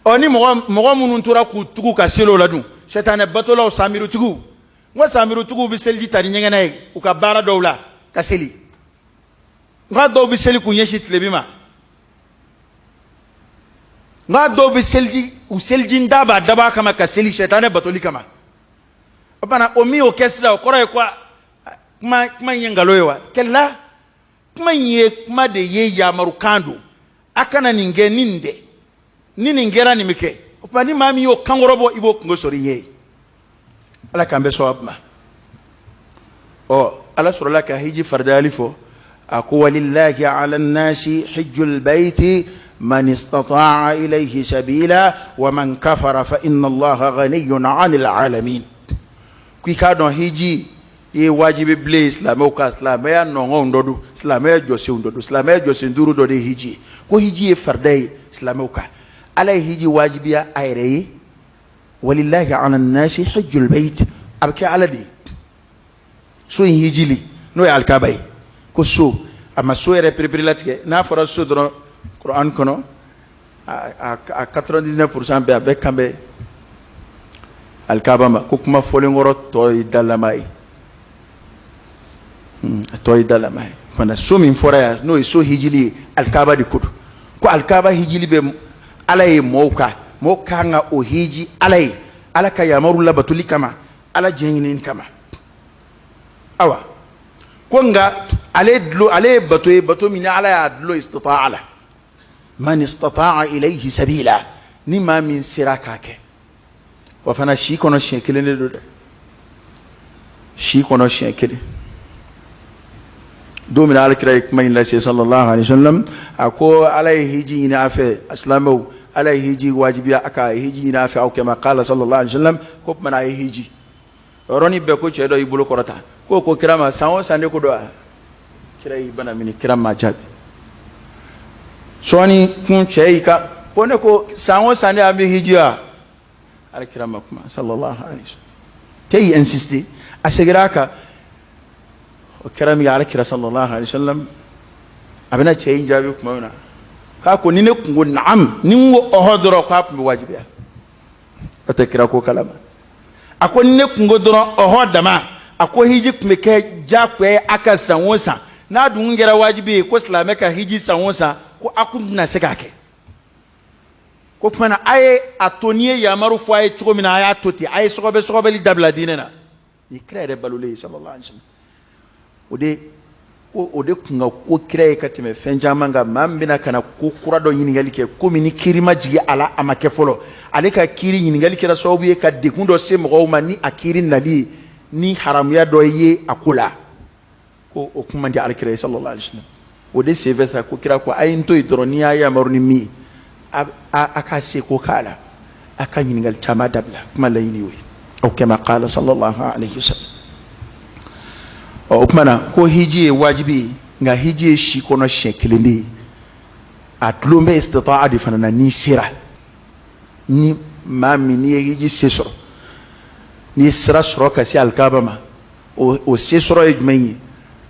Ɔ ni mɔgɔ minnu tora k'u tugu ka seli o la dun, sɛtanɛ batolaw, samirutigiw, n ko samirutigiw bɛ seliji ta ni ɲɛgɛnɛ ye u ka baara dɔw la ka seli, nka dɔw bɛ seli k'u ɲɛsin tilebin ma, nka dɔw bɛ seliji u seliji da b'a dabɔ a kama ka seli sɛtanɛ batoli kama. O bana o min y'o kɛ sisan, o kɔrɔ ye ko kuma in ye nkalon ye wa? Kɛlɛ kuma in ye kuma de ye, yamarukan don, a kana nin kɛ ni nin tɛ, ni nin kɛra nin bɛ kɛ. O tuma ni maa min y'o kankɔrɔbɔ, i b'o kungo sɔrɔ i ɲɛ ye. Ala k'an bɛɛ sababu ma. Ɔ Ala sɔrɔla ka hiji faridayali fɔ, a ko walillahi ala nasi hijjul bayti man istata'a ilayhi sabila wa man kafara fa inna allaha ghaniyyun 'anil alamin. Ko i k'a dɔn hiji ye wajibi bilen ye silamɛw kan, silamɛya nɔngɔnw dɔ don, silamɛya jɔsenw dɔ don, silamɛya jɔsen duuru dɔ de ye hiji ye. Ko hiji ye farida ye silamɛw kan. Ala ye hiji wajibiya a yɛrɛ ye, walillahi ala nasi hijjul bayt, A bɛ kɛ Ala de ye. So in hijili, n'o ye alikaba ye, ko so, a ma so yɛrɛ pereperelatigɛ. N'a fɔra so dɔrɔn Kuran kɔnɔ, a 99% bɛɛ, a bɛɛ kan bɛ alikaba ma. Ko kuma fɔlen kɔrɔ tɔ ye dalama ye, a tɔ ye dalama ye fana. So min fɔra yan, n'o ye so hijili ye, alikaba de ko don. Ko alikaba hijili bɛ Ala ye mɔɔw kan, mɔɔw kan ka o hiji Ala ye, Ala ka yamaru labatoli kama, Ala diɲɛ ɲinini kama. Awa, ko nka ale dulon, ale ye bato ye, bato min ni Ala y'a dulon istita'a la, man istata'a ilayhi sabila, ni maa min sera k'a kɛ. Wa fana si kɔnɔ siɲɛ kelen de don dɛ, si kɔnɔ siɲɛ kelen. Don min na Alakira ye kuma in lase, sallallahu alaihi wasallam, a ko Ala ye hiji ɲini a fɛ, silamɛw, Ala ye hiji wajibiya a ka hiji ɲini a fɛ, aw kama qala sallallahu alaihi wasallam. Ko tuma na a ye hiji yɔrɔnin bɛɛ, ko cɛ dɔ y'i bolo kɔrɔta ko kira ma, san o san de ko don wa? Kira y'i bana mini, kira ma jaabi. Sɔɔni kun cɛ y'i ka ko ne ko san o san de an bɛ hiji wa? Ala kira ma kuma, sallallahu alaihi wasallam. Cɛ y'i insister, a seginna a kan. O kɛra min kɛ, ala kira sallallahu alaihi wasallam a bɛna cɛ in jaabi tuma min na, k'a ko ni ne kun ko naam, ni n ko ɔhɔ dɔrɔn, k'a tun bɛ wajibiya. O tɛ kira ko kalama. A ko ni ne kun ko dɔrɔn ɔhɔ dama, a ko hiji tun bɛ kɛ diyagoya ye a ka san o san. N'a dun kɛra wajibi ye ko silamɛ ka hiji san o san, ko a kun tɛna se k'a kɛ. Ko tuma na a ye a to, n'i ye yamaru fɔ a ye cogo min na, a y'a to ten, a ye sɔgɔbɛ sɔgɔbɛli dabila diinɛ na. Ni kira yɛrɛ balolen ye, sallallahu alaihi wasallam, o de ko o de kun ka ko kira ye ka tɛmɛ fɛn caman kan. Maa min bɛna ka na ko kura dɔ ɲininkali kɛ, komi ni kiri ma jigin a la, a ma kɛ fɔlɔ, ale ka kiri ɲininkali kɛra sababu ye ka degun dɔ se mɔgɔw ma ni a kiri nali ye, ni haramuya dɔ ye a ko la, ko o kun man di alakira ye, sallallahu alaihi wasallam. O de senfɛ sa, ko kira ko a ye n to yen dɔrɔn, n'i y'a yamaru ni min ye, a k'a seko k'a la, a ka ɲininkali caman dabila. Kuma laɲini y'o ye, aw kama qala sallallahu alaihi wasallam. Ɔ, o tuma na ko hiji ye wajibi ye, nka hiji ye si kɔnɔ siɲɛ kelen de ye. A dulon bɛ istita'a de fana na. N'i sera, ni maa min n'i ye hiji se sɔrɔ, n'i ye sira sɔrɔ ka se alikaba ma, o se sɔrɔ ye jumɛn ye?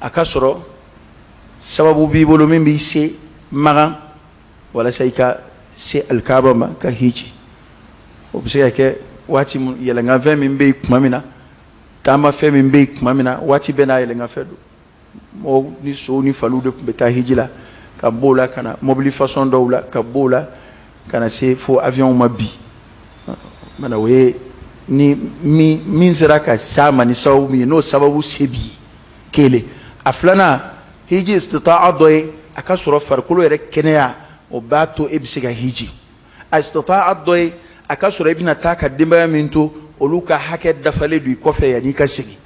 A ka sɔrɔ sababu b'i bolo min b'i se Makan walasa i ka se alikaba ma ka hiji. O bɛ se ka kɛ waati min, yɛlɛnkanfɛn min bɛ yen tuma min na, taamafɛn min bɛ yen tuma min na, waati bɛɛ n'a yɛlɛnkanfɛn don. Mɔgɔw ni sow ni faliw de tun bɛ taa hiji la, ka b'o la ka na mobili façon dɔw la, ka b'o la ka na se fo avion ma bi. Mana o ye ni min sera ka s'a ma ni sababu min ye, n'o sababu se b'i ye, kelen. A filanan, hiji istita'a dɔ ye a ka sɔrɔ farikolo yɛrɛ kɛnɛya, o b'a to e bɛ se ka hiji. A istita'a dɔ ye a ka sɔrɔ i bɛna taa ka denbaya min to, olu ka hakɛ dafalen don i kɔfɛ yanni i ka segin.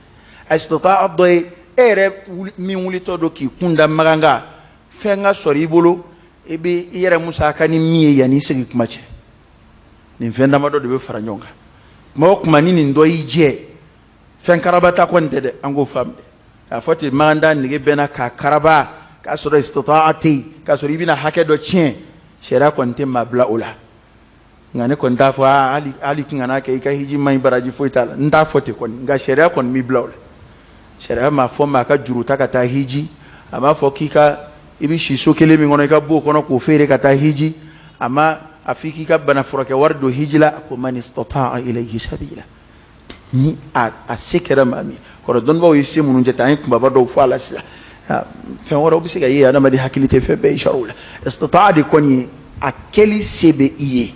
A istita'a dɔ ye e yɛrɛ min wulitɔ don k'i kun da Makan kan, fɛn ka sɔrɔ i bolo, i bɛ i yɛrɛ musaka ni min ye yanni i segin kuma cɛ. Nin fɛn damadɔ de bɛ fara ɲɔgɔn kan. Kuma o kuma ni nin dɔ y'i jɛ, fɛn karabata kɔni tɛ dɛ, an k'o faamu dɛ. K'a fɔ ten Makan taa nege bɛ n na k'a karaba k'a sɔrɔ istita'a tɛ yen, k'a sɔrɔ i bɛna hakɛ dɔ tiɲɛ, sariya kɔni tɛ maa bila o la. Nka ne kɔni t'a fɔ hali hali kun kana kɛ, i ka hiji man ɲi, baraji foyi t'a la, n t'a fɔ ten kɔni. Nka sariya kɔni m'i bila o la. Sariya m'a fɔ maa ka juru ta ka taa hiji, a m'a fɔ k'i ka i bɛ si so kelen min kɔnɔ, i ka b'o kɔnɔ k'o feere ka taa hiji, a ma a fɔ k'i ka bana furakɛ wari don hiji la. A ko man istata'a ilayhi sabila, ni a se kɛra maa min kɔrɔ. Dɔnnibaaw ye se minnu jate, an ye kunbaba dɔw fɔ a la sisan. Fɛn wɛrɛw bɛ se ka ye, adamaden hakili tɛ fɛn bɛɛ ye sariya la. Istita'a de kɔni ye a kɛli se bɛ i ye,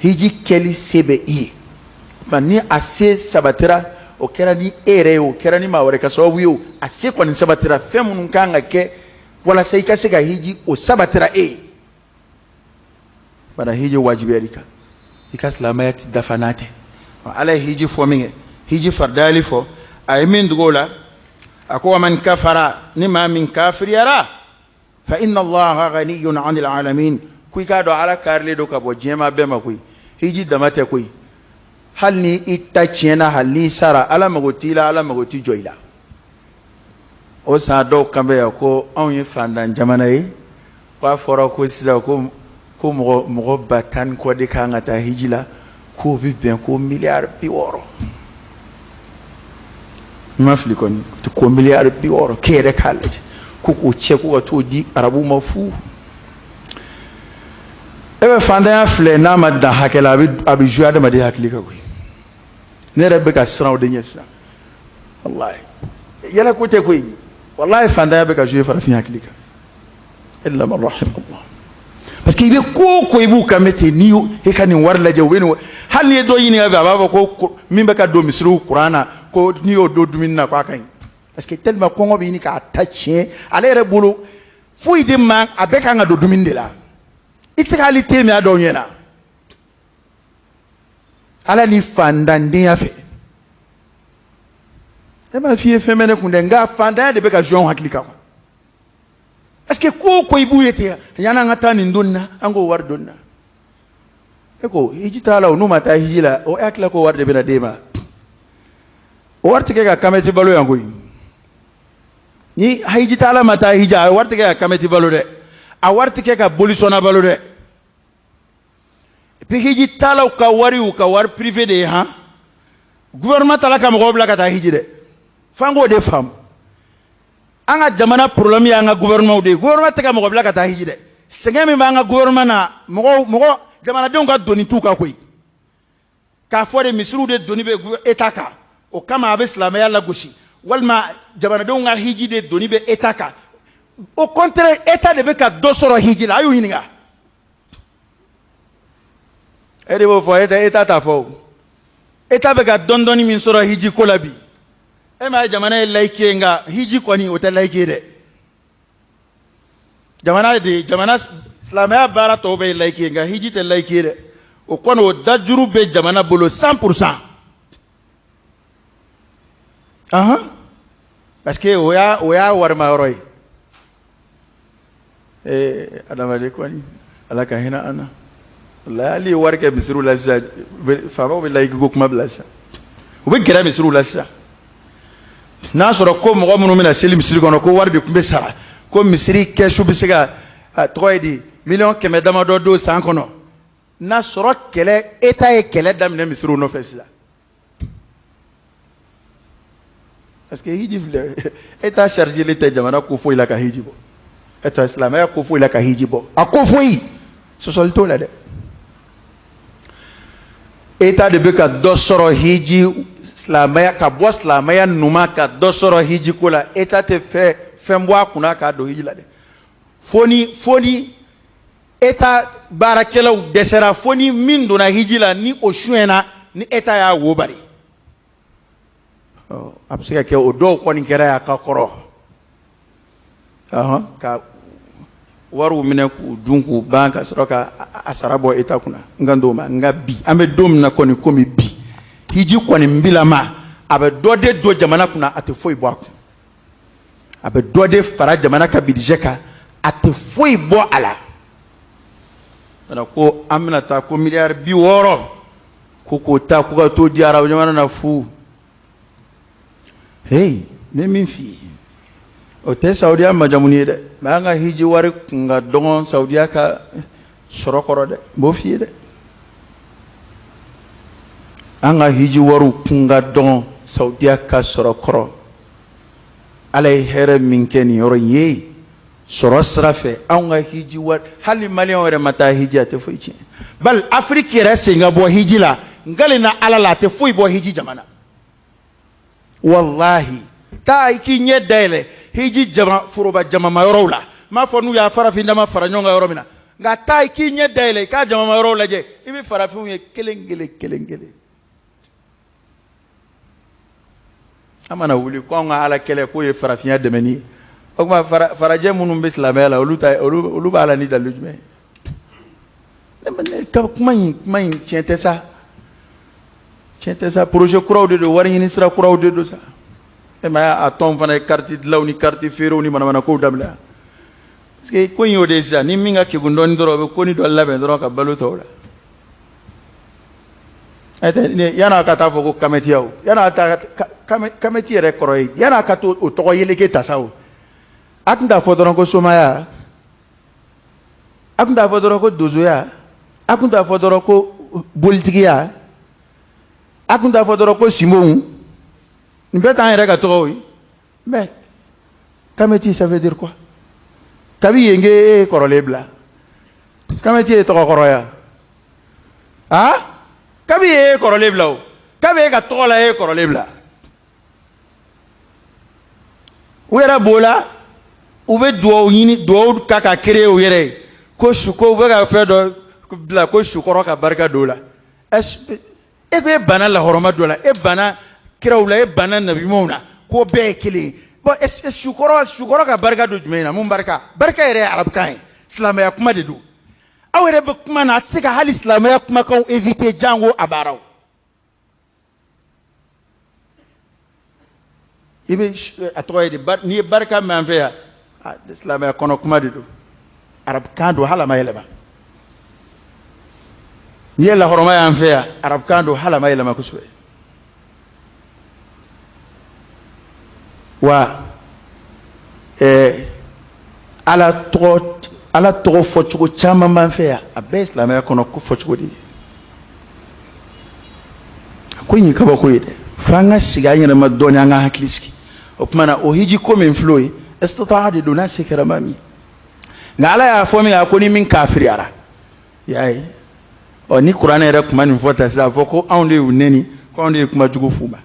hiji kɛli se bɛ i ye. Nka ni a se sabatira, o kɛra ni e yɛrɛ ye, o kɛra ni maa wɛrɛ ka sababu ye, o a se kɔni sabatira, fɛn minnu kan ka kɛ walasa i ka se ka hiji, o sabatira e ye. Bana hiji wajibiyali kan, i ka silamɛya ti dafa n'a tɛ. Ala ye hiji fɔ min kɛ, hiji faridayali fɔ, a ye min dogo o la, a ko wa man kafara, ni maa min kafiriyara, fa inna allaha ghaniyun anil alamin, ko i k'a dɔn Ala karilen don ka bɔ diɲɛmaa bɛɛ ma koyi. Hiji dama tɛ koyi, hali ni i ta tiɲɛna, hali n'i sara, Ala mago t'i la, Ala mago t'i jɔ i la. O san dɔw kan bɛ yan ko anw ye fantan jamana ye, k'a fɔra ko sisan ko mɔgɔ 10 000 ni kɔ de kan ka taa hiji la, k'o bɛ bɛn ko miliyari 60. N ma fili kɔni ko miliyari 60, k'e yɛrɛ k'a lajɛ ko k'o cɛ ko ka t'o di arabuw ma fu. E bɛ fantanya filɛ, n'a ma dan hakɛ la, a bɛ jouer adamaden hakili kan koyi. Ne yɛrɛ bɛ ka siran o de ɲɛ sisan, walayi. Yɛlɛ ko tɛ koyi, walayi, fantanya bɛ ka jouer farafin hakili kan, illa man rahimallah, parce que i bɛ ko o ko, i b'u kan bɛ ten. N'i e ka nin wari lajɛ, u bɛ nin, hali n'i ye dɔ ɲininka bi, a b'a fɔ ko min bɛ ka don misiriw kuran na, ko n'i y'o don dumuni na, k'a ka ɲi, parce que tellement kɔngɔ bɛ ɲini k'a ta tiɲɛ. Ale yɛrɛ bolo, foyi de ma, a bɛɛ kan ka don dumuni de la. I tɛ se ka hali te min a dɔw ɲɛna, ala ni fantandenya fɛ. E m'a f'i ye, fɛn bɛ ne kun dɛ, nka fantanya de bɛ ka jouer anw hakili kan. Parce que ko o ko, i b'u ye ten, yan'an ka taa nin don na, an k'o wari don na. E ko hiji t'a la o, n'u ma taa hiji la o, e hakili ko wari de bɛna d'e ma? O wari tɛ kɛ ka kamɛti balo yan koyi. Ni hiji t'a la ma taa hiji, a wari tɛ kɛ ka kamɛti balo dɛ, a wari tɛ kɛ ka bolisɔnna balo dɛ. Et puis hiji taalaw ka wari, u ka wari privé de ye. Han, gouvernement taala ka mɔgɔw bila ka taa hiji dɛ. F'an k'o de faamu. An ka jamana problème y'an ka gouvernement de ye. Gouvernement tɛ ka mɔgɔ bila ka taa hiji dɛ. Sɛgɛn min b'an ka gouvernement na, mɔgɔw, mɔgɔ jamanadenw ka doni t'u kan koyi. K'a fɔ de misiriw de doni bɛ état kan, o kama a bɛ silamɛya lagosi, walima jamanadenw ka hiji de doni bɛ état kan. Au contraire, état de bɛ ka dɔ sɔrɔ hiji la. A y'u ɲininka. E de b'o fɔ, état t'a fɔ o. État bɛ ka dɔɔni dɔɔni min sɔrɔ hiji ko la bi, e m'a ye, jamana ye laïque ye, nka hiji kɔni, o tɛ laïque ye dɛ. Jamana de, jamana silamɛya baara tɔw bɛ ye laïque ye, nka hiji tɛ laïque ye dɛ. O kɔni, o dajuru bɛ jamana bolo 100%. Ahan, parce que o y'a warima yɔrɔ ye. Ee, adamaden kɔni, ala ka hinɛ an na. Walayi, hali ye wari kɛ misiriw la sisan, faamaw bɛ laïque ko kuma bila sisan, u bɛ gɛrɛ misiriw la sisan. N'a sɔrɔ ko mɔgɔ minnu bɛna seli misiri kɔnɔ, ko wari de tun bɛ sara, ko misiri kɛsu bɛ se ka, a tɔgɔ ye di, miliyɔn 100 damadɔ don san kɔnɔ, n'a sɔrɔ kɛlɛ, état ye kɛlɛ daminɛ misiriw nɔfɛ sisan, parce que hiji filɛ, état chargé tɛ jamana ko foyi la ka hiji bɔ, état silamɛya ko foyi la ka hiji bɔ, a ko foyi sɔsɔli t'o la dɛ. État de bɛ ka dɔ sɔrɔ hiji, silamɛya ka bɔ silamɛya numan ka dɔ sɔrɔ hiji ko la. État tɛ fɛ fɛn bɔ a kunna k'a don hiji la dɛ, fo ni état baarakɛlaw dɛsɛra, fo ni min donna hiji la ni o suyɛnna, ni état y'a wo bari. A bɛ se ka kɛ o dɔw kɔni kɛra yan ka kɔrɔ ka wariw minɛ k'u dun k'u ban, ka sɔrɔ ka a sara bɔ état kunna. N kan t'o ma, nka bi an bɛ don min na kɔni, komi bi hiji kɔni bilama, a bɛ dɔ de don jamana kunna, a tɛ foyi bɔ a kun. A bɛ dɔ de fara jamana ka budget kan, a tɛ foyi bɔ a la. Ko an bɛna taa ko miliyari 60, ko k'o ta ko ka t'o di arabu jamana na fu. Hey, ne min f'i ye, o tɛ Saudiya majamuni ye dɛ, mais an ka hiji wari kun ka dɔgɔn Saudiya ka sɔrɔ kɔrɔ dɛ. N b'o f'i ye dɛ, an ka hiji wariw kun ka dɔgɔn Saudiya ka sɔrɔ kɔrɔ. Ala ye hɛrɛ min kɛ nin yɔrɔ in ye sɔrɔ sira fɛ, anw ka hiji wari, hali maliyɛnw yɛrɛ ma taa hiji, a tɛ foyi tiɲɛ. Bali Afiriki yɛrɛ sen ka bɔ hiji la, n na ala la, a tɛ foyi bɔ hiji jamana. Walahi, taa i k'i ɲɛ dayɛlɛ hiji jama foroba jamama yɔrɔw la. N m'a fɔ n'u y'a farafin dama fara ɲɔgɔn kan yɔrɔ min na, nka taa i k'i ɲɛ dayɛlɛ i k'a jamama yɔrɔw lajɛ, i bɛ farafinw ye kelen kelen kelen kelen. An mana wuli ko anw ka ala kɛlɛ k'o ye farafinya dɛmɛni ye, o tuma farajɛ minnu bɛ silamɛya la, olu ta, olu b'a la ni dalilu jumɛn ye? Kuma in tiɲɛ tɛ sa, tiɲɛ tɛ sa. Projet kuraw de don, wari ɲini sira kuraw de don sa. E ma a tɔn fana ye carte dilanw ni carte feerew ni manamanakow daminɛ, parce que ko in y'o de ye sisan. Ni min ka kegun dɔɔni dɔrɔn, o bɛ ko ni dɔ labɛn dɔrɔn ka balo tɔw la. Yan'a ka taa fɔ ko kamɛtiya o, yan'a taa kamɛti yɛrɛ kɔrɔ ye, yan'a ka to o tɔgɔ yeleke ta sa o, a tun t'a fɔ dɔrɔn ko somaya, a tun t'a fɔ dɔrɔn ko donsoya, a tun t'a fɔ dɔrɔn ko bolitigiya, a tun t'a fɔ dɔrɔn ko sinbonw. Nin bɛɛ t'an yɛrɛ ka tɔgɔw ye. Mais Kamɛti, ça veut dire quoi? Kabi yen k'e ye kɔrɔlen bila. Kamɛti ye tɔgɔ kɔrɔ ya. Ah, kabi ye kɔrɔlen bila o. Kabi e ka tɔgɔ la, e ye kɔrɔlen bila. U yɛrɛ b'o la, u bɛ duwawu ɲini, duwawu ka créer u yɛrɛ ye ko su ko u bɛ ka fɛn dɔ bila ko sukɔrɔ ka barika don o la. E ko e banna lahɔrɔma dɔ la, e banna kiraw la, e banna nabiɲumanw na, ko bɛɛ ye kelen ye. Bon, sukɔrɔ ka barika don jumɛn na? Mun barika? Barika yɛrɛ ye arabukan ye, silamɛya kuma de don. Aw yɛrɛ bɛ kuma na, a tɛ se ka hali silamɛya kumakanw éviter, jango a baaraw. I bɛ a tɔgɔ ye di, n'i ye barika mɛn an fɛ yan, silamɛya kɔnɔ kuma de don, arabukan don, hali a ma yɛlɛma. N'i ye lahɔrɔma y'an fɛ yan, arabukan don, hali a ma yɛlɛma kosɛbɛ. Wa ala tɔgɔ fɔcogo caman b'an fɛ yan, a bɛɛ ye silamɛya kɔnɔ ko fɔcogo de ye. A ko in ye kabako ye dɛ, f'an ka sigi an yɛrɛ ma dɔɔni, an ka hakili sigi. O tuma na, o hiji ko min filɛ, o ye istitaa de don, n'a se kɛra maa min. Nka ala y'a fɔ min, a ko ni min kafiriyara, y'a ye. Ɔ, ni kuranɛ yɛrɛ kuma nin fɔ ta sisan, a fɔ ko anw de y'u neni, ko anw de ye kuma jugu f'u ma.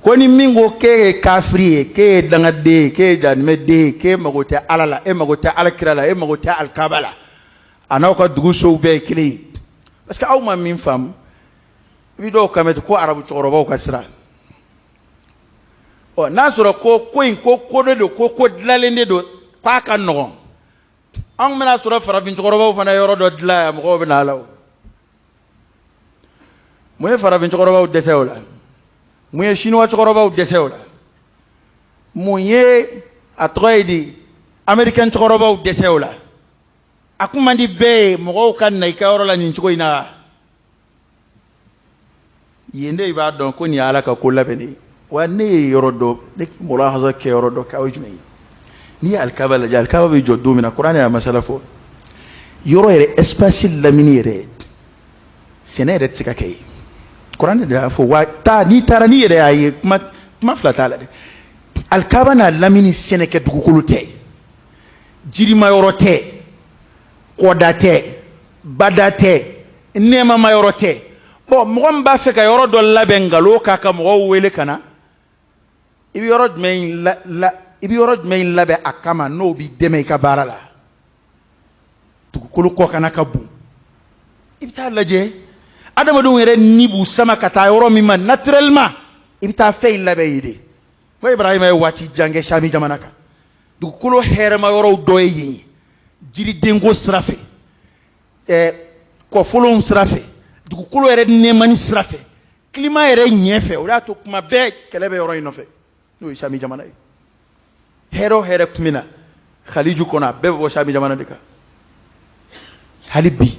Ko ni min ko k'e ye kafiri ye, k'e ye dangaden ye, k'e ye jahanamɛden ye, k'e mago tɛ ala la, e mago tɛ ala kira la, e mago tɛ alikaba la, a n'aw ka dugu sow bɛɛ ye kelen ye. Parce que aw ma min faamu, i bɛ dɔw kan mɛn ko arabu cɛkɔrɔbaw ka siran. Ɔ, n'a sɔrɔ ko ko in ko ko de don, ko ko dilanlen de don, k'a ka nɔgɔn, anw bɛna sɔrɔ farafin cɛkɔrɔbaw fana yɔrɔ dɔ dilan yan, mɔgɔw bɛ na a la. O mun ye farafin cɛkɔrɔbaw dɛsɛ o la? Mun ye siniwa cɛkɔrɔbaw dɛsɛ o la? Mun ye, a tɔgɔ ye di, américain cɛkɔrɔbaw dɛsɛ o la? A kun man di bɛɛ ye mɔgɔw ka na i ka yɔrɔ la nin cogo in na. Yen de i b'a dɔn ko nin ye ala ka ko labɛnnen ye. Wa ne ye yɔrɔ dɔ, ne mulahaza kɛ yɔrɔ dɔ kɛ, o ye jumɛn ye? N'i ye alikaba lajɛ, alikaba bɛ jɔ don min na, kuranɛ y'a masala fɔ, yɔrɔ yɛrɛ espace lamini yɛrɛ, sɛnɛ yɛrɛ tɛ se ka kɛ yen. Kuranɛ de y'a fɔ. Wa taa, n'i taara, n'i yɛrɛ y'a ye, kuma fila t'a la dɛ. Alikaba n'a lamini, sɛnɛkɛ dugukolo tɛ, jirima yɔrɔ tɛ, kɔda tɛ, bada tɛ, nɛɛmama yɔrɔ tɛ. Bon, mɔgɔ min b'a fɛ ka yɔrɔ dɔ labɛn nkalon k'a ka mɔgɔw wele ka na, i bɛ yɔrɔ jumɛn in la, la i bɛ yɔrɔ jumɛn in labɛn a kama n'o b'i dɛmɛ i ka baara la? Dugukolo kɔkanna ka bon, i bɛ taa lajɛ adamadenw yɛrɛ ni b'u sama ka taa yɔrɔ min ma naturellement, i bɛ taa fɛn in labɛn yen de. Ko Ibrahima ye waati jan kɛ Sami jamana kan, dugukolo hɛrɛma yɔrɔw dɔ ye yen ye, jiridenko sira fɛ, kɔfolonw sira fɛ, dugukolo yɛrɛ nɛɛmani sira fɛ, climat yɛrɛ ɲɛ fɛ. O de y'a to kuma bɛɛ kɛlɛ bɛ yɔrɔ in nɔfɛ, n'o ye Sami jamana ye. Hɛrɛ o hɛrɛ tun bɛ na Khaliju kɔnɔ, a bɛɛ bɛ bɔ Sami jamana de kan. Hali bi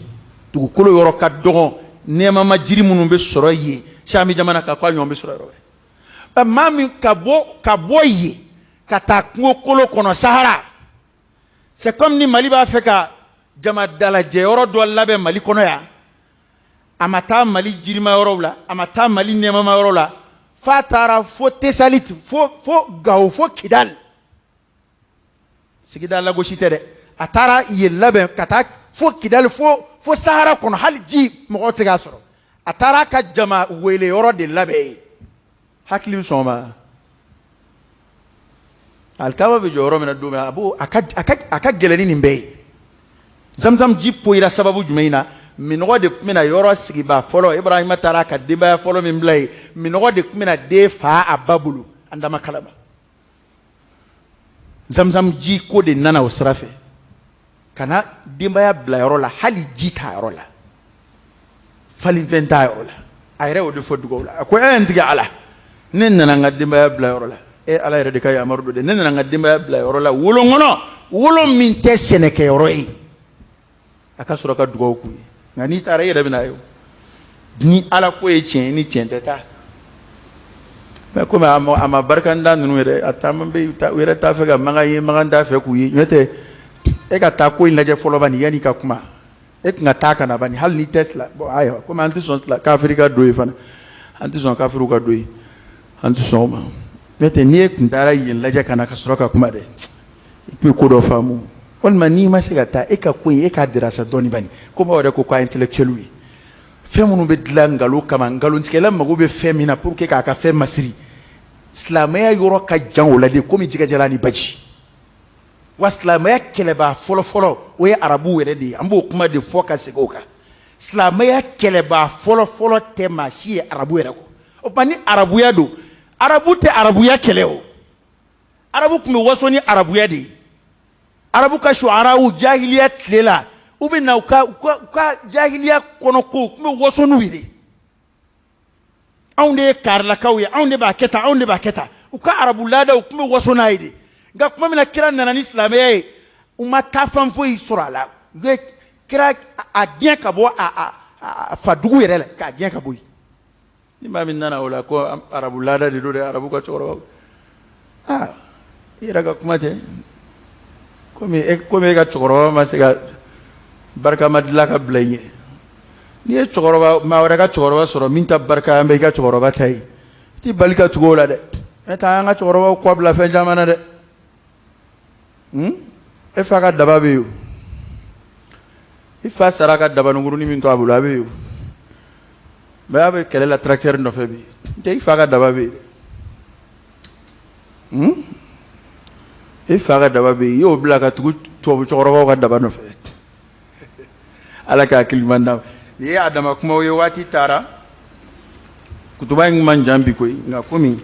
dugukolo yɔrɔ ka dɔgɔn, nɛɛmama jiri minnu bɛ sɔrɔ yen Sami jamana kan, k'a ɲɔgɔn bɛ sɔrɔ yɔrɔ wɛrɛ. Maa min ka bɔ yen ka taa kungo kolo kɔnɔ, Sahara, c'est comme ni Mali b'a fɛ ka jama dalajɛ yɔrɔ dɔ labɛn Mali kɔnɔ yan, a ma taa Mali jirima yɔrɔw la, a ma taa Mali nɛɛmama yɔrɔ la, f'a taara fo Tesaliti, fo Gawo, fo Kidali. Sigida lagosi tɛ dɛ. A taara yen labɛn ka taa fo Kidali, fo Sahara kɔnɔ, hali ji mɔgɔw tɛ k'a sɔrɔ. A taara a ka jama wele yɔrɔ de labɛn yen. Hakili bɛ sɔn o ma? Alikaba bɛ jɔ yɔrɔ min na don min, a b'o a ka gɛlɛn ni nin bɛɛ ye. Zamzam ji poyira sababu jumɛn na? Minɔgɔ de tun bɛna yɔrɔ sigibaa fɔlɔ. Ibrahima taara a ka denbaya fɔlɔ min bila yen, minɔgɔ de tun bɛna den fa a ba bolo, an dama kalama. Zamzam ji ko de nana o sira fɛ ka na denbaya bila yɔrɔ la, hali ji t'a yɔrɔ la, falenfɛn t'a yɔrɔ la. A yɛrɛ y'o de fɔ dugawu la, a ko: e n tigi ala, ne nana n ka denbaya bila yɔrɔ la, e ala yɛrɛ de ka yamaru don dɛ, ne nana n ka denbaya bila yɔrɔ la, wolon kɔnɔ, wolo min tɛ sɛnɛkɛyɔrɔ ye. A ka sɔrɔ ka dugawu k'u ye. Nka n'i taara, i yɛrɛ bɛna ye o, ni ala ko ye tiɲɛ ye, ni tiɲɛ tɛ taa. Mais komi a ma barikanda ninnu yɛrɛ, a caman bɛ yen, u yɛrɛ t'a fɛ ka makan ye, makan t'a fɛ k'u ye. N'o tɛ, e ka taa ko in lajɛ fɔlɔ bani, yanni ka kuma. E tun ka taa ka na bani, hali n'i tɛ sila. Bon, ayiwa, komi an tɛ sɔn sila kafiri ka don yen fana, an tɛ sɔn kafiriw ka don yen. An tɛ sɔn o ma. N'o tɛ n'i ye tun taara yen lajɛ ka na ka sɔrɔ ka kuma dɛ, i tun bɛ ko dɔ faamu. Walima n'i ma se ka taa, e ka ko in, e k'a dirasa dɔɔni bani. Komi aw yɛrɛ ko k'a intellectuel ye. Fɛn minnu bɛ dilan nkalon kama, nkalontigɛla mago bɛ fɛn min na pour que k'a ka fɛn masiri. Silamɛya yɔrɔ ka jan o la de, komi jɛgɛjalan ni baji. Wa silamɛya kɛlɛbaa fɔlɔfɔlɔ, o ye arabuw yɛrɛ de ye. An b'o kuma de fɔ ka segin o kan. Silamɛya kɛlɛbaa fɔlɔfɔlɔ tɛ maa si ye arabu yɛrɛ kɔ. O tuma ni arabuya don, arabu tɛ arabuya kɛlɛ o. Arabu tun bɛ waso ni arabuya de ye. Arabu ka shuaraw jahiliya tile la, u bɛ na u ka jahiliya kɔnɔ kow, u tun bɛ waso n'u ye de. Anw de ye karilakaw ye, anw de b'a kɛ tan, anw de b'a kɛ tan. U ka arabu laadaw, u tun bɛ waso n'a ye de. Nka tuma min na kira nana ni silamɛya ye, u ma taafan foyi sɔrɔ a la. U ye kira a gɛn ka bɔ a fadugu yɛrɛ la, k'a gɛn ka bɔ yen. Ni maa min nana o la ko arabu laada de don dɛ, arabu ka cɛkɔrɔba, aa, i yɛrɛ ka kuma tɛ. Komi e ka cɛkɔrɔba ma se ka barikama dilan ka bila i ɲɛ, n'i ye cɛkɔrɔba maa wɛrɛ ka cɛkɔrɔba sɔrɔ min ta barika an bɛ i ka cɛkɔrɔba ta ye, i t'i bali ka tugu o la dɛ. N'o tɛ an ka cɛkɔrɔbaw kɔ bila fɛn caman na dɛ. E fa ka daba bɛ yen o. I fa sara ka dabaninkurunin min to a bolo, a bɛ yen o. Mais a bɛ kɛlɛ la tracteur nɔfɛ bi. N tɛ i fa ka daba bɛ yen dɛ. I fa ka daba bɛ yen, i y'o bila ka tugu tubabu cɛkɔrɔbaw ka daba nɔfɛ. Ala ka hakili ɲuman d'an ma. Nin ye a dama kumaw ye. Waati taara, kutuba in man jan bi koyi. Nka komi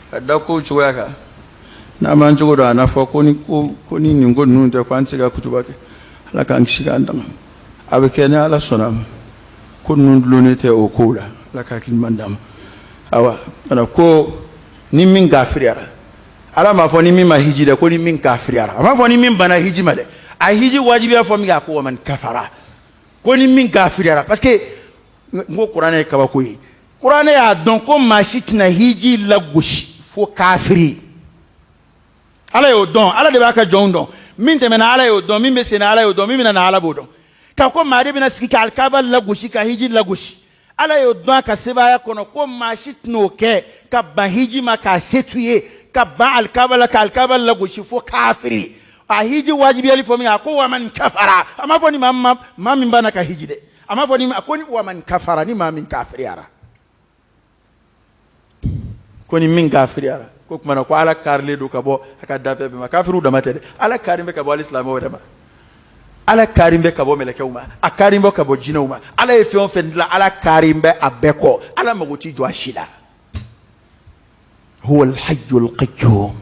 ka da kow cogoya kan, n'an m'an cogo dɔn, a na fɔ ko ni ko ko ni nin ko ninnu tɛ, ko an tɛ se ka kutuba kɛ. Ala k'an kisi k'an tanga. A bɛ kɛ ni Ala sɔnna ma. Ko ninnu dulonnen tɛ o kow la. Ala ka hakili ɲuman d'an ma. Awa, mana ko ni min kafiriyara, Ala m'a fɔ ni min ma hiji dɛ, ko ni min kafiriyara. A m'a fɔ ni min banna hiji ma dɛ. A hiji wajibiya fɔ min kɛ, a ko waman kafara, ko ni min kafiriyara. Parce que n ko kuranɛ ye kabako ye. Kuranɛ y'a dɔn ko maa si tɛna hiji lagosi fo kafiri. Ala y'o dɔn. Ala de b'a ka jɔnw dɔn. Min tɛmɛna, Ala y'o dɔn. Min bɛ senna, Ala y'o dɔn. Min bɛna na, Ala b'o dɔn. K'a ko maa de bɛna sigi ka alikaba lagosi, ka hiji lagosi, Ala y'o dɔn a ka sebaaya kɔnɔ ko maa si tɛna o kɛ ka ban hiji ma k'a se t'u ye, ka ban alikaba la, ka alikaba lagosi fo kafiri. A hiji wajibiyali fɔ min, a ko waman kafara. A m'a fɔ ni maa min banna ka hiji dɛ. A m'a fɔ ni a ko ni waman kafara, ni maa min kafiriyara, ko ni min kafiriyara, ko tuma na ko Ala karilen don ka bɔ a ka danfɛn bɛɛ ma. Kafiriw dama tɛ dɛ, Ala kari bɛ ka bɔ hali silamɛw yɛrɛ ma. Ala kari bɛ ka bɔ mɛlɛkɛw ma, a kari bɛ ka bɔ jinɛw ma. Ala ye fɛn o fɛn dilan, Ala kari bɛ a bɛɛ kɔ. Ala mago t'i jɔ a si la. Huwa alhayyul qayyum.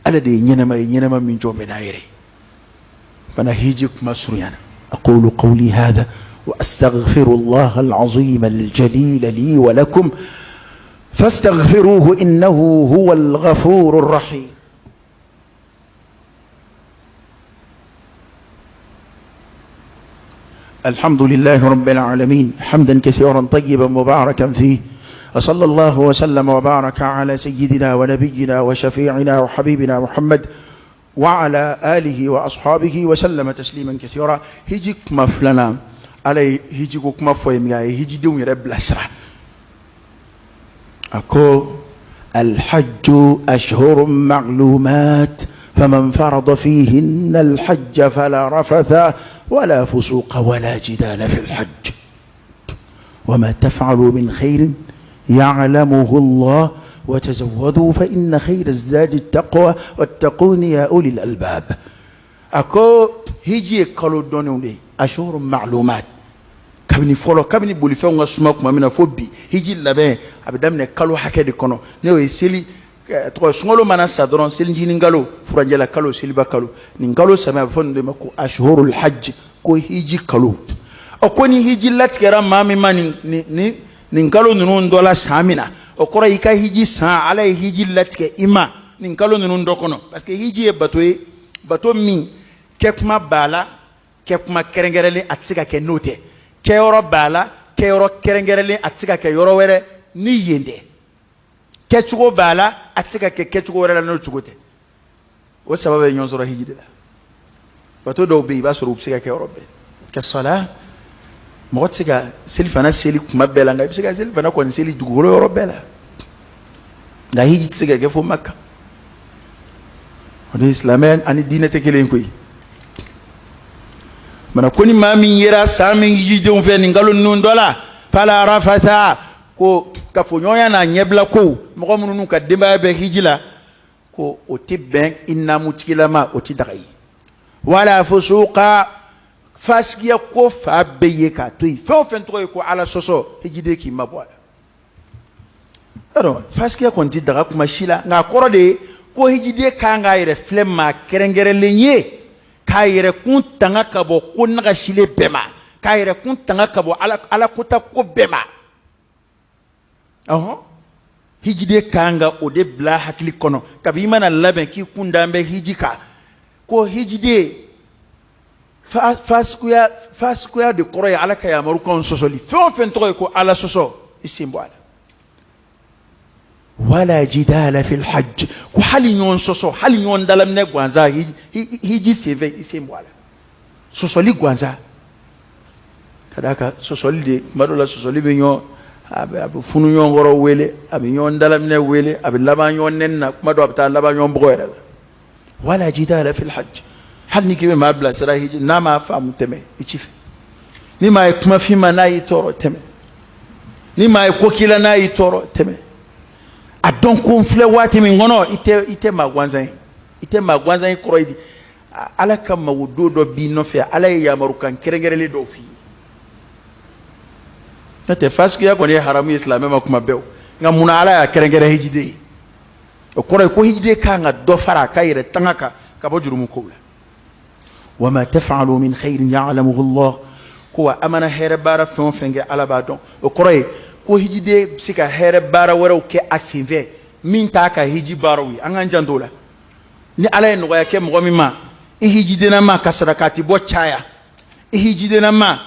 Ala de ye ɲɛnɛma ye, ɲɛnɛma min jɔ bɛ n'a yɛrɛ fana. Hiji kuma surunyana. أقول قولي هذا وأستغفر الله العظيم الجليل لي ولكم فاستغفروه إنه هو الغفور الرحيم. الحمد لله رب العالمين، حمدا كثيرا طيبا مباركا فيه، وصلى الله وسلم وبارك على سيدنا ونبينا وشفيعنا وحبيبنا محمد وعلى آله وأصحابه وسلم تسليما كثيرا. Hiji kuma filanan, Ala ye hiji ko kuma fɔ ye min, a ye hijidenw yɛrɛ bilasira. A ko الحج أشهر معلومات، فمن فرض فيهن الحج فلا رفث ولا فسوق ولا جدال في الحج، وما تفعلوا من خير يعلمه الله، وتزودوا فإن خير الزاد التقوى، واتقون يا أولي الألباب. A ko hiji ye kalo dɔnnenw de ye, أشهر معلومات. Kabini fɔlɔ, kabini bolifɛnw ka suma tuma min na fo bi, hiji labɛn a bɛ daminɛ kalo hakɛ de kɔnɔ. N'o ye seli tɔgɔ, sunkalo mana sa dɔrɔn, selicinin kalo, furancɛla kalo, seliba kalo, nin kalo saba, a bɛ fɔ nin de ma ko أشهر الحج, ko hiji kalo. Ɔ, ko ni hiji latigɛra maa min ma nin kalo ninnu dɔ la san min na, o kɔrɔ i ka hiji san, Ala ye hiji latigɛ i ma nin kalo ninnu dɔ kɔnɔ. Parce que hiji ye bato ye, bato min kɛ kuma b'a la, kɛ kuma kɛrɛnkɛrɛnlen a tɛ se ka kɛ n'o tɛ. Kɛyɔrɔ b'a la, kɛyɔrɔ kɛrɛnkɛrɛnlen a tɛ se ka kɛ yɔrɔ wɛrɛ ni yen tɛ. Kɛcogo b'a la, a tɛ se ka kɛ kɛcogo wɛrɛ la n'o cogo tɛ. O saba bɛ ɲɔgɔn sɔrɔ hiji de la. Bato dɔw bɛ yen, i b'a sɔrɔ u bɛ se ka kɛ yɔrɔ bɛɛ. Ka sɔla, mɔgɔ tɛ se ka selifana seli kuma bɛɛ la, nka i bɛ se ka selifana kɔni seli dugukolo yɔrɔ bɛɛ la. Nka hiji tɛ se ka kɛ fo Maka. O ni silamɛya ani diinɛ tɛ kelen koyi. Mana ko ni maa min yera san min hijidenw fɛ nin kalo ninnu dɔ la, fala rafasa, ko kafoɲɔgɔnya n'a ɲɛbila kow, mɔgɔ minnu n'u ka denbaya bɛ hiji la, ko o tɛ bɛn i naamutigilama, o tɛ daga ye. Wala fusuqa, fasikiya ko fa bɛɛ ye k'a to yen. Fɛn o fɛn tɔgɔ ye ko Ala sɔsɔ, hijiden k'i mabɔ a la. Yɔrɔ fasikiya kɔni tɛ daga kuma si la, nka a kɔrɔ de ye ko hijiden kan k'a yɛrɛ filɛ maa kɛrɛnkɛrɛnlen ye, k'a yɛrɛ kun tanga ka bɔ ko nagasilen bɛɛ ma, k'a yɛrɛ kun tanga ka bɔ ala kota ko bɛɛ ma. Ɔhɔn, hijiden kan ka o de bila hakili kɔnɔ kabi i mana labɛn k'i kun dan bɛ hiji kan, ko hijiden fasikuya, fasikuya de kɔrɔ ye Ala ka yamarukanw sɔsɔli. Fɛn o fɛn tɔgɔ ye ko Ala sɔsɔ, i sen bɔ a la. Wala jidala fil hajj, ko hali ɲɔgɔn sɔsɔ, hali ɲɔgɔn dalaminɛ gansan hiji senfɛ, i sen bɔ a la. Sɔsɔli gansan, ka d'a kan sɔsɔli de tuma dɔ la sɔsɔli bɛ ɲɔgɔn, a bɛ funu ɲɔgɔn kɔrɔ wele, a bɛ ɲɔgɔn dalaminɛ wele, a bɛ laban ɲɔgɔn nɛni na, kuma dɔ a bɛ taa laban ɲɔgɔn bugɔ yɛrɛ la. Wala jidala fil hajj, hali ni k'i bɛ maa bilasira hiji n'a m'a faamu, tɛmɛ i ci fɛ. Ni maa ye kuma f'i ma n'a y'i tɔɔrɔ, tɛmɛ. Ni maa ye ko k'i la n'a y'i tɔɔrɔ, tɛmɛ. A dɔn ko n filɛ waati min kɔnɔ, i tɛ maa gansan ye, i tɛ maa gansan ye kɔrɔ ye di? Ala ka mago don dɔ b'i nɔfɛ, Ala ye yamarukan kɛrɛnkɛrɛnlen dɔw f'i ye. N'o tɛ fasikiya kɔni ye haramu ye silamɛ ma kuma bɛɛ o, nka munna Ala y'a kɛrɛnkɛrɛn hijiden ye? O kɔrɔ ye ko hijiden kan ka dɔ fara a ka yɛrɛ tanga kan ka bɔ jurumu kow la. Wama tafalu min khairin ya'lamuhu Allah, ko wa a mana hɛrɛ baara fɛn o fɛn kɛ, Ala b'a dɔn. O kɔrɔ ye ko hijiden bɛ se ka hɛrɛ baara wɛrɛw kɛ a senfɛ min t'a ka hiji baaraw ye. An k'an janto o la. Ni Ala ye nɔgɔya kɛ mɔgɔ min ma, i hijidennama ka sarakati bɔ caya, i hijidennama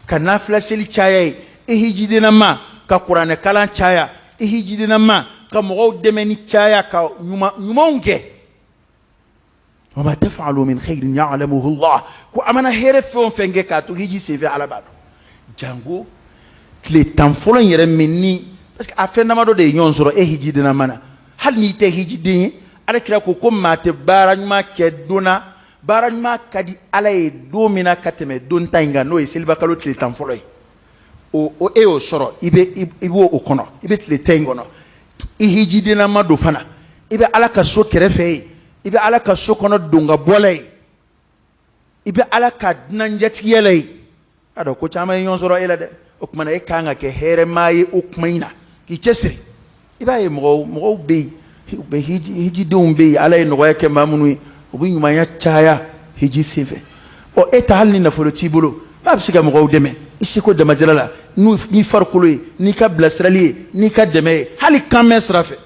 ka nafila seli caya ye, i hijidennama ka kuranɛ kalan caya, i hijidennama ka mɔgɔw dɛmɛni caya, ka ɲumanw kɛ. Wama tafalu min khairin ya'lamuhu Allah, ko a mana hɛrɛ fɛn o fɛn kɛ k'a to hiji senfɛ, Ala b'a dɔn. Janko tile 10 fɔlɔ in yɛrɛ min ni, parce que a fɛn damadɔ de ye ɲɔgɔn sɔrɔ e hijidennama na. Hali n'i tɛ hijiden ye, Ala kira ko ko maa tɛ baara ɲuman kɛ don na, baara ɲuman ka di Ala ye don min na ka tɛmɛ don ta in kan, n'o ye selibakalo tile 10 fɔlɔ ye. O e y'o sɔrɔ, i b'o o kɔnɔ, i bɛ tile 10 in kɔnɔ, i hijidennama don fana, i bɛ Ala ka so kɛrɛfɛ yen, i bɛ Ala ka so kɔnɔ don ka bɔ la yen, i bɛ Ala ka dunanjatigiya la yen. A dɔn ko caman ye ɲɔgɔn sɔrɔ e la dɛ. O tuma na e kan ka kɛ hɛrɛmaa ye o kuma in na, k'i cɛsiri. I b'a ye mɔgɔw bɛ yen, u bɛ hijidenw bɛ yen, Ala ye nɔgɔya kɛ maa minnu ye, u bɛ ɲumanya caya hiji senfɛ. Ɔ e ta, hali ni nafolo t'i bolo, b'a bɛ se ka mɔgɔw dɛmɛ i seko damajira la, n'i farikolo ye, n'i ka bilasirali ye, n'i ka dɛmɛ ye, hali kan mɛn sira fɛ. I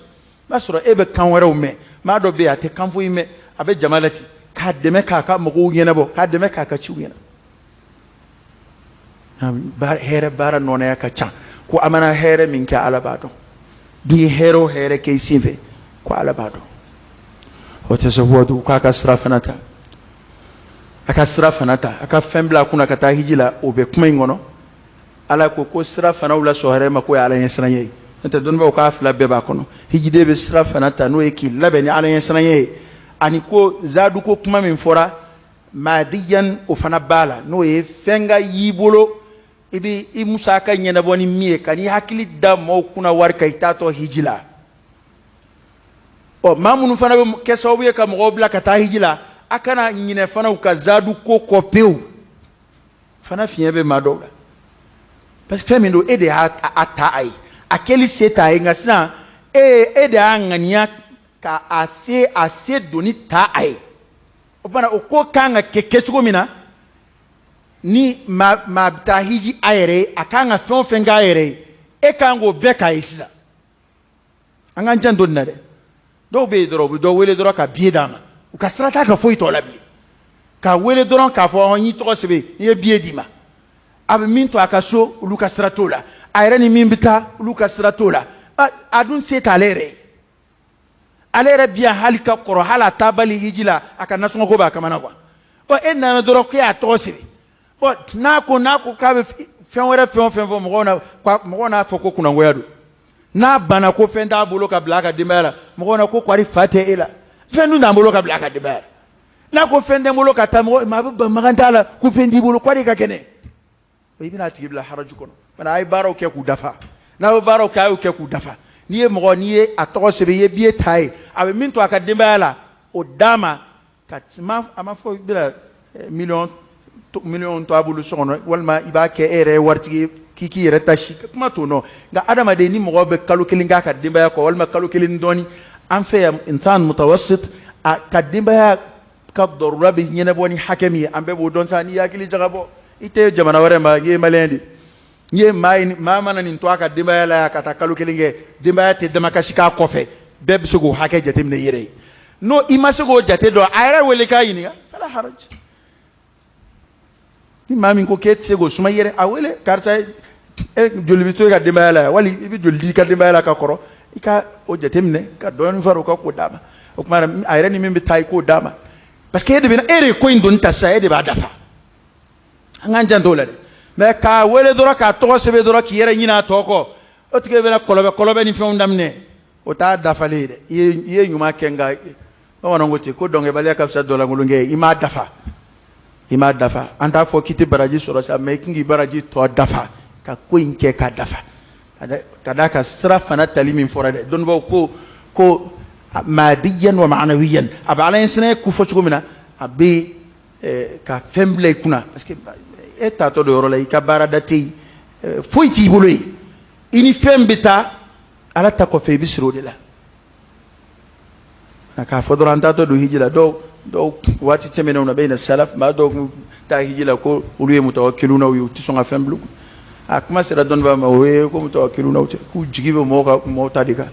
b'a sɔrɔ e bɛ kan wɛrɛw mɛn, maa dɔ bɛ yen a tɛ kan foyi mɛn, a bɛ jama la ten, k'a dɛmɛ k'a ka mɔgɔw ɲɛnabɔ, k'a dɛmɛ k'a ka ciw ɲɛnabɔ. Hɛrɛ baara nɔnɔya ka ca, ko a mana hɛrɛ min kɛ, Ala b'a dɔn. N'i ye hɛrɛ o hɛrɛ kɛ i senfɛ, ko Ala b'a dɔn. O tɛ se waati k'a ka sira fana ta, a ka sira fana ta, a ka fɛn bila a kunna ka taa hiji la. O bɛ kuma in kɔnɔ. Ala ko ko sira fanaw la sɔn hɛrɛ ma, k'o ye Ala ɲɛsiranɲɛ ye. N'o tɛ dɔnnibaaw k'a fila bɛɛ b'a kɔnɔ. Hijiden bɛ sira fana ta, n'o ye k'i labɛn ni Ala ɲɛsiranɲɛ ye, ani ko zadu ko kuma min fɔra madiyan, o fana b'a la, n'o ye fɛn ka y'i bolo, i bɛ i musaka ɲɛnabɔ ni min ye, ka n'i hakili da maaw kunna wari kan i taatɔ hiji la. Ɔ maa minnu fana bɛ kɛ sababu ye ka mɔgɔw bila ka taa hiji la, a kana ɲinɛ fana u ka zadu ko kɔ pewu fana. Fiɲɛ bɛ maa dɔw la, parce que fɛn min don, e de y'a ta a ye, a kɛli se t'a ye, nka sisan e de y'a ŋaniya ka a se doni ta a ye. O tuma o ko kan ka kɛ kɛcogo min na, ni maa maa bɛ taa hiji a yɛrɛ ye, a kan ka fɛn o fɛn k'a yɛrɛ ye, e kan k'o bɛɛ k'a ye sisan. An k'an janto nin na dɛ. Dɔw bɛ yen dɔrɔn, u bɛ dɔ wele dɔrɔn ka billet d'a ma, u ka sira t'a ka foyi tɔ la bilen, k'a wele dɔrɔn k'a fɔ n y'i tɔgɔ sɛbɛn, n ye billet d'i ma. A bɛ min to a ka so, olu ka sira t'o la. A yɛrɛ ni min bɛ taa, olu ka sira t'o la. A dun se t'ale yɛrɛ ye. Ale yɛrɛ bi yan hali ka kɔrɔ, hali a taabali hiji la, a ka nasɔngɔ ko b'a kamana kuwa. Ɔ e nana dɔrɔn k'e y'a tɔgɔ sɛbɛn. Ɔ n'a ko k'a bɛ fɛn wɛrɛ, fɛn o fɛn fɔ mɔgɔw na, mɔgɔw n'a fɔ ko kunnangoya don. N'a banna ko fɛn t'a bolo ka bila a ka denbaya la, mɔgɔw na ko kwari fa tɛ e la, fɛn dun t'an bolo ka bila a ka denbaya la. N'a ko fɛn tɛ n bolo ka taa, mɔgɔ maa bɛ ban makan t'a la ko fɛn t'i bolo, kwari ka kɛnɛ. I bɛna a tigi bila haraju kɔnɔ. Fana a ye baaraw kɛ k'u dafa. N'a bɛ baaraw kɛ, a y'o kɛ k'u dafa. N'i ye mɔgɔ, n'i ye a tɔgɔ sɛbɛn, i ye billet ta ye, a bɛ min to a ka denbaya la, o d'a ma. Ka a ma fɔ i bɛna miliyɔn to a bolo so kɔnɔ, walima i b'a kɛ e yɛrɛ ye waritigi ye k'i k'i yɛrɛ ta si, kuma t'o nɔ. Nka adamaden, ni mɔgɔ bɛ kalo kelen k'a ka denbaya kɔ, walima kalo kelen ni dɔɔni, an fɛ yan insan mutawasit, a ka denbaya ka dɔrɔra bɛ ɲɛnabɔ ni hakɛ min ye, an bɛɛ b'o dɔn sa. N'i hakili jagabɔ, i tɛ jamana wɛrɛ ma, i ye maliyɛn de ye. N'i ye maa ye, maa mana nin to a ka denbaya la yan ka taa kalo kelen kɛ, denbaya tɛ damakasi k'a kɔfɛ, bɛɛ bɛ se k'o hakɛ jateminɛ i yɛrɛ ye. N'o i ma se k'o jate dɔn, a yɛrɛ wele k'a ɲininka, fala haraj. Ni maa min ko k'e tɛ se k'o suma i yɛrɛ, a wele, karisa, e joli bɛ to i ka denbaya la yan, wali i bɛ joli di i ka denbaya la ka kɔrɔ, i ka o jateminɛ ka dɔɔnin fara o kan k'o d'a ma. O tuma a yɛrɛ ni min bɛ taa, i k'o d'a ma, parce que e de bɛ e de ye ko in doni ta sisan, e de b'a dafa. An k'an janto o la dɛ. Mais k'a wele dɔrɔn, k'a tɔgɔ sɛbɛn dɔrɔn, k'i yɛrɛ ɲinɛ a tɔ kɔ, o tigi bɛna kɔlɔbɛ kɔlɔbɛ ni fɛnw daminɛ, o t'a dafalen ye dɛ. I ye ɲuman kɛ, nka bamananw ko ten ko dɔnkɛbaliya ka fisa dɔlankolonkɛ ye. I m'a dafa, i m'a dafa. An t'a fɔ k'i tɛ baraji sɔrɔ sa, mais i kan k'i baraji tɔ dafa ka ko in kɛ k'a dafa. Ka d'a kan sira fana tali min fɔra dɛ, dɔnnibaw ko ko madiyan wa ma'anawiyan, a bɛ ala ɲɛsiranɲɛ kofɔ cogo min na, a bɛ ka fɛn bila i kunna, parce que e taatɔ don yɔrɔ la, i ka baarada tɛ yen, foyi t'i bolo yen, i ni fɛn bɛ taa, ala ta kɔfɛ i bɛ siri o de la. K'a fɔ dɔrɔn an taatɔ don hiji la, dɔw dɔw waati tɛmɛnenw na bɛ yen salaf, maa dɔw tun taa hiji la ko olu ye mutawakilunaw ye, u tɛ sɔn ka fɛn bila. A kuma sera dɔnnibaa ma, o ye ko mutawakilunaw tɛ, k'u jigi bɛ mɔgɔw ka mɔgɔw ta de kan,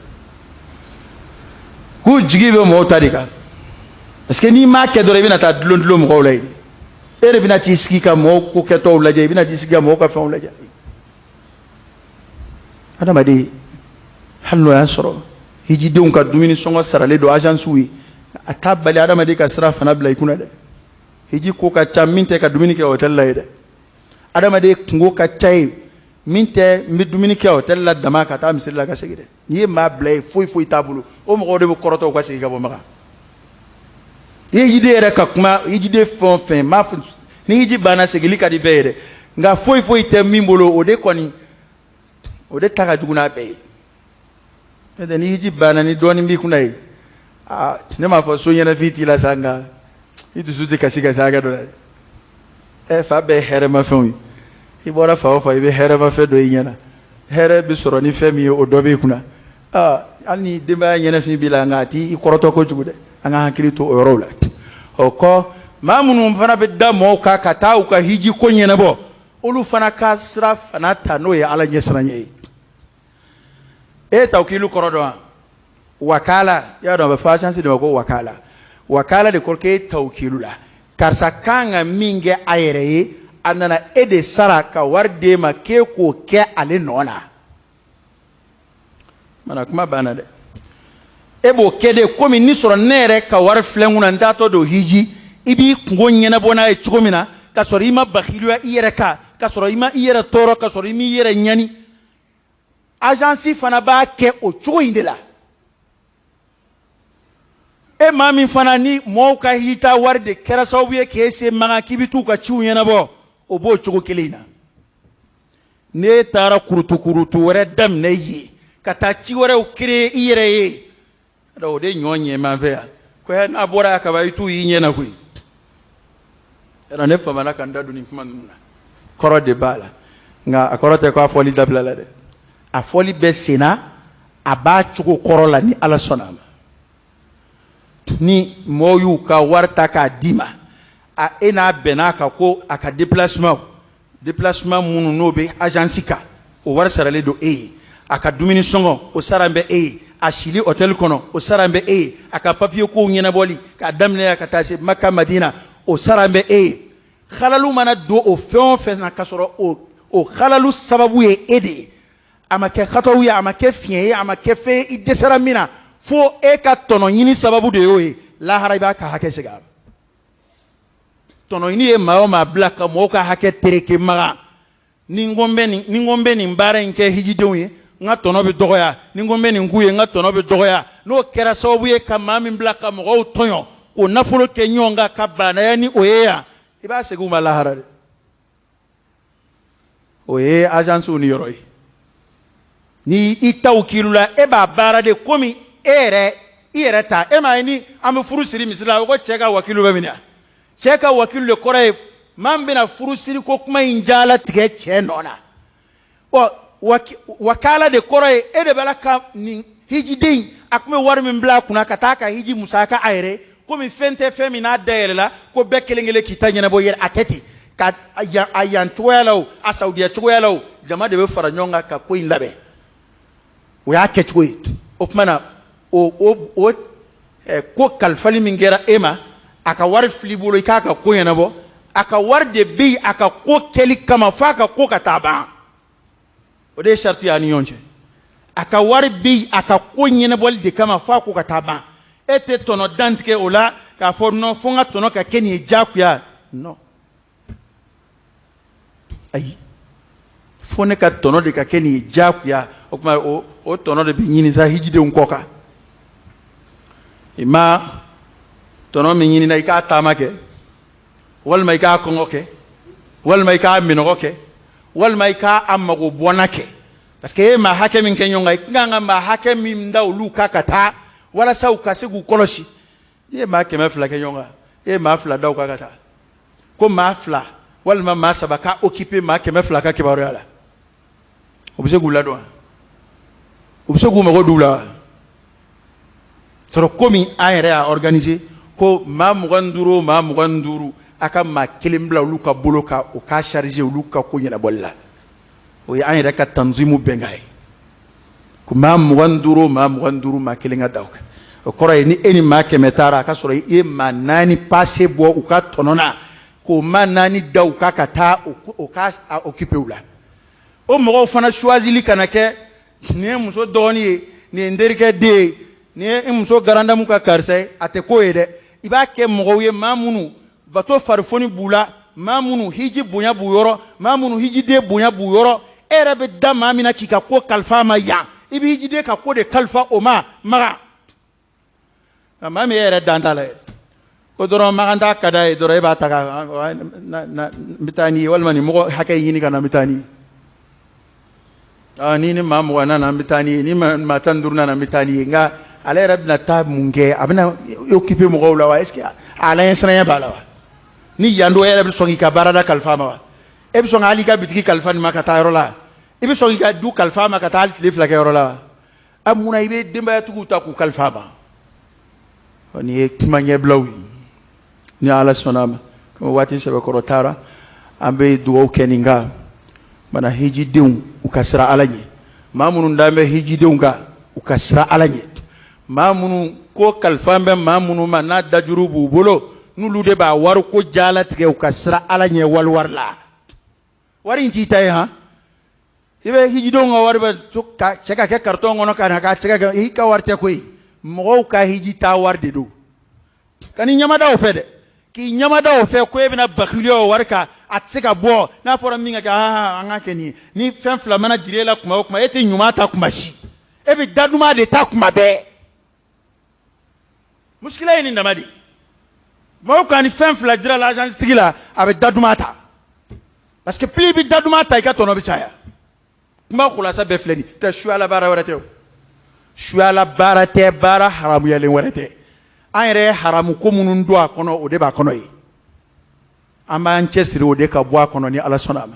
k'u jigi bɛ mɔgɔw ta de kan. Parce que n'i m'a kɛ dɔrɔn, i bɛna taa dulon dulon mɔgɔw la yen, e de bɛna t'i sigi ka mɔgɔw ko kɛtɔw lajɛ, i bɛna t'i sigi ka mɔgɔw ka fɛnw lajɛ. Adamaden, hali n'o y'a sɔrɔ hijidenw ka dumuni sɔngɔ saralen don agencew ye, a t'a bali adamaden ka sira fana bila i kunna dɛ. Hiji ko ka ca min tɛ ka dumuni kɛ hôtel la ye dɛ. Adamaden kunko ka ca ye min tɛ n bɛ dumuni kɛ hôtel la dama ka taa misiri la ka segin dɛ. N'i ye maa bila yen, foyi foyi t'a bolo, o mɔgɔw de bɛ kɔrɔtɔ u ka segin ka bɔ Makan. I ye hijiden yɛrɛ ka kuma, hijiden fɛn o fɛn m'a fɔ, ni hiji banna segili ka di bɛɛ ye dɛ, nka foyi foyi tɛ min bolo, o de kɔni o de ta ka jugu n'a bɛɛ ye. N'o tɛ, ni hiji banna ni dɔɔnin b'i kunna ye, aa, ne m'a fɔ so ɲɛnafin t'i la sa, nka i dusu tɛ kasi ka se hakɛ dɔ la. Ɛ, fa bɛɛ ye hɛrɛmafɛnw ye. I bɔra fa o fa, i bɛ hɛrɛmafɛn dɔ i ɲɛna. Hɛrɛ bɛ sɔrɔ ni fɛn min ye, o dɔ b'i kunna. Aa, hali ni denbaya ɲɛnafin b'i la, nka a t'i kɔrɔtɔ kojugu dɛ. An ka hakili to o yɔrɔw la. O kɔ, maa minnu fana bɛ da mɔgɔw kan ka taa u ka hiji ko ɲɛnabɔ, olu fana ka sira fana ta, n'o ye ala ɲɛsiranɲɛ ye. E tawkilu kɔrɔ dɔn wa? Wakala, i y'a dɔn a bɛ fɔ agence de ma ko wakala. Wakala de kɔrɔ k'e tawkilu la, karisa kan ka min kɛ a yɛrɛ ye, a nana e de sara ka wari d'e ma k'e k'o kɛ ale nɔ na. Mana kuma banna dɛ. E b'o kɛ de komi ni sɔrɔ ne yɛrɛ ka wari filɛ n kunna, n taatɔ don hiji, i b'i kungo ɲɛnabɔ n'a ye cogo min na, ka sɔrɔ i ma bakiliya i yɛrɛ kan, ka sɔrɔ i ma i yɛrɛ tɔɔrɔ, ka sɔrɔ i m'i yɛrɛ ɲani. Agence fana b'a kɛ o cogo in de la. E maa min fana ni mɔgɔw ka hita wari de kɛra sababu ye k'e se Makan k'i bɛ t'u ka ciw ɲɛnabɔ, o b'o cogo kelen in na. N'e taara kurutukurutu wɛrɛ daminɛ yen ka taa ci wɛrɛw créer i yɛrɛ ye, o de ɲɔ ɲɛman fɛ yan ko n'a bɔra yan kaban, i t'u y'i ɲɛ na koyi. Yɔrɔ ne famana ka n da don nin kuma ninnu na, kɔrɔ de b'a la, nka a kɔrɔ tɛ ko a fɔli dabila la dɛ. A fɔli bɛ senna, a b'a cogo kɔrɔ la ni Ala sɔnna a ma. Ni mɔgɔw y'u ka wari ta k'a d'i ma, a e n'a bɛn'a kan ko a ka déplacement, déplacement minnu n'o bɛ agence kan, o wari saralen don e ye. A ka dumuni sɔngɔ, o sara bɛ e ye. A sili hôtel kɔnɔ, o sara bɛ e ye. A ka papier kow ɲɛnabɔli k'a daminɛ yan ka taa se Maka Madina, o sara bɛ e ye. Halalu mana don o fɛn o fɛn na, ka sɔrɔ o halalu sababu ye e de ye, a ma kɛ hataw ye, a ma kɛ fiɲɛ ye, a ma kɛ fɛn ye i dɛsɛra min na, fo e ka tɔnɔ ɲini sababu de y'o ye, lahara i b'a ka hakɛ segin a ma. Tɔnɔ ɲini ye maa o maa bila ka mɔgɔw ka hakɛ tereke Makan, ni n ko n bɛ nin, ni n ko n bɛ nin baara in kɛ hijidenw ye, n ka tɔnɔ bɛ dɔgɔya, ni n ko n bɛ nin k'u ye, n ka tɔnɔ bɛ dɔgɔya. N'o kɛra sababu ye ka maa min bila ka mɔgɔw tɔɲɔ k'o nafolo kɛ ɲɔgɔn kan ka baanaya ni o ye yan, i b'a segin u ma lahara dɛ. O ye agencew ni yɔrɔ ye. Ni i taw kiri la, e b'a baara de komi e yɛrɛ i yɛrɛ ta. E m'a ye ni an bɛ furu siri misiri la, o ko cɛ ka wakilu bɛ minɛ. Cɛ ka wakilu de kɔrɔ ye maa min bɛna furu siri ko kuma in jalatigɛ cɛ nɔ na. Ɔ, wakala de kɔrɔ ye e de b'a la ka nin hijiden, a tun bɛ wari min bila a kunna ka taa ka hiji musaka a yɛrɛ, komi fɛn tɛ fɛn min n'a dayɛlɛla ko bɛɛ kelen kelen k'i ta ɲɛnabɔ yɛrɛ, a tɛ ten ka a yan cogoya la o, a saudiya cogoya la o, jama de bɛ fara ɲɔgɔn kan ka ko in labɛn. O y'a kɛcogo ye. O tuma na o ko kalifali min kɛra e ma, a ka wari fili bolo i k'a ka ko ɲɛnabɔ, a ka wari de bɛ yen a ka ko kɛli kama f'a ka ko ka taa ban. O de ye sariti y'a ni ɲɔgɔn cɛ. A ka wari bɛ yen a ka ko ɲɛnabɔli de kama f'a ko ka taa ban. E tɛ tɔnɔ dantigɛ o la k'a fɔ non, fo n ka tɔnɔ ka kɛ nin ye diyagoya. Non, ayi, fo ne ka tɔnɔ de ka kɛ nin ye diyagoya. O tuma o tɔnɔ de bɛ ɲini sa hijidenw kɔ kan. I ma tɔnɔ min ɲini na, i k'a taama kɛ, walima i k'a kɔngɔ kɛ, walima i k'a minɔgɔ kɛ, walima i k'a mago bɔnna kɛ, parce que e ye maa hakɛ min kɛ ɲɔgɔn kan, i kan ka maa hakɛ min da olu kan ka taa walasa u ka se k'u kɔlɔsi. N'i ye maa 200 kɛ ɲɔgɔn kan, e ye maa 2 da u kan ka taa, ko maa 2 walima maa 3 ka occuper maa 200 ka kibaruya la, o bɛ se k'u ladon wa? U bɛ se k'u mago d'u la wa? Sɔrɔ komi an yɛrɛ y'a organiser ko maa 25 o maa 25, a ka maa kelen bila olu ka bolo kan, o k'a charger olu ka ko ɲɛnabɔli la. O ye an yɛrɛ ka tanzimu bɛnkan ye, ko maa 25 o maa 25, maa kelen ka da o kan. O kɔrɔ ye ni e ni maa 100 taara, a ka sɔrɔ i ye maa 4 passe bɔ u ka tɔnɔ na, k'o maa 4 da u kan ka taa o k'a occuper u la. O mɔgɔw fana choisili kana kɛ nin ye muso dɔgɔnin ye, nin ye n terikɛ den ye, nin ye n muso garandamu ka karisa ye, a tɛ k'o ye dɛ. I b'a kɛ mɔgɔw ye maa minnu bato farifoni b'u la, maa minnu hiji bonya b'u yɔrɔ, maa minnu hijiden bonya b'u yɔrɔ. E yɛrɛ bɛ da maa min na k'i ka ko kalifa a ma yan, i bɛ hijiden ka ko de kalifa o ma maga. Nka maa min e yɛrɛ dan t'a la yɛrɛ, ko dɔrɔn magan t'a ka d'a ye dɔrɔn, e b'a ta ka n bɛ taa n'i ye, walima nin mɔgɔ hakɛ ɲini ka na n bɛ taa n'i ye. Ni maa 20 nana n bɛ taa n'i ye, ni maa 15 nana n bɛ taa n'i ye. Nka ale yɛrɛ bɛna taa mun kɛ? A bɛna occuper mɔgɔw la wa? Est ce que a la ɲɛsiranya b'a la wa? Ni yan don, e yɛrɛ bɛ sɔn k'i ka baarada kalifa a ma wa? E bɛ sɔn ka hali i ka bitigi kalifa nin ma ka taa yɔrɔ la? I bɛ sɔn k'i ka du kalifa a ma ka taa hali tile 2 kɛ yɔrɔ la wa? A munna i bɛ denbayatigiw ta k'u kalifa a ma? Nin ye kuma ɲɛbilaw ye. Ni Ala sɔnna a ma, komi waati sɛbɛkɔrɔ taara, an bɛ dugawu kɛ nin kan mana hijidenw u ka siran Ala ɲɛ. Maa minnu dalen bɛ hijidenw kan, u ka siran Ala ɲɛ. Maa minnu ko kalifa bɛ maa minnu ma, n'a dajuru b'u bolo, n'olu de b'a wari ko jalatigɛ, u ka siran Ala ɲɛ wali wari la. Wari in t'i ta ye han. I bɛ hijidenw ka wari bɛ to ka cɛ ka kɛ carton kɔnɔ ka na k'a cɛ ka kɛ, i ka wari tɛ koyi. Mɔgɔw ka hiji taa wari de don. Ka n'i ɲamada o fɛ dɛ, k'i ɲamada o fɛ ko e bɛna bakiliya o wari kan, a tɛ se ka bɔ. N'a fɔra min ka kɛ, aa, an ka kɛ nin ye. Ni fɛn fila mana jira e la kuma o kuma, e tɛ ɲuman ta kuma si, e bɛ da duman de ta kuma bɛɛ. Musikila ye nin dama de ye. Mɔgɔw kan ni fɛn fila jira la agence tigi la, a bɛ da duman ta, parce que plus i bɛ da duman ta, i ka tɔnɔ bɛ caya. Kuma kulasa bɛɛ filɛ nin tɛ. Suyala baara wɛrɛ tɛ o, suyala baara tɛ, baara haramuyalen wɛrɛ tɛ. An yɛrɛ ye haramu ko minnu don a kɔnɔ, o de b'a kɔnɔ ye. An b'an cɛsiri o de ka bɔ a kɔnɔ ni Ala sɔnna a ma.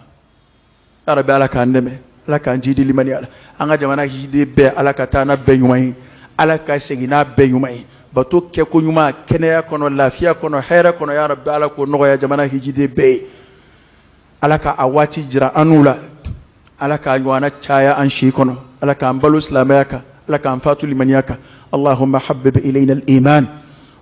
Yarabi, Ala k'an dɛmɛ, Ala k'an jidi limaniya la. An ka jamana hijiden bɛɛ, Ala ka taa n'a bɛɛ ɲuman ye, Ala ka segin n'a bɛɛ ɲuman ye, bato kɛko ɲuman, kɛnɛya kɔnɔ, lafiya kɔnɔ, hɛrɛ kɔnɔ. Yarabi, Ala k'o nɔgɔya jamana hijiden bɛɛ ye. Ala ka a waati jira an n'u la. Ala k'a ɲɔgɔnna caya an si kɔnɔ. Ala k'an balo silamɛya kan, Ala k'an fatu limaniya kan. اللهم حبب إلينا الإيمان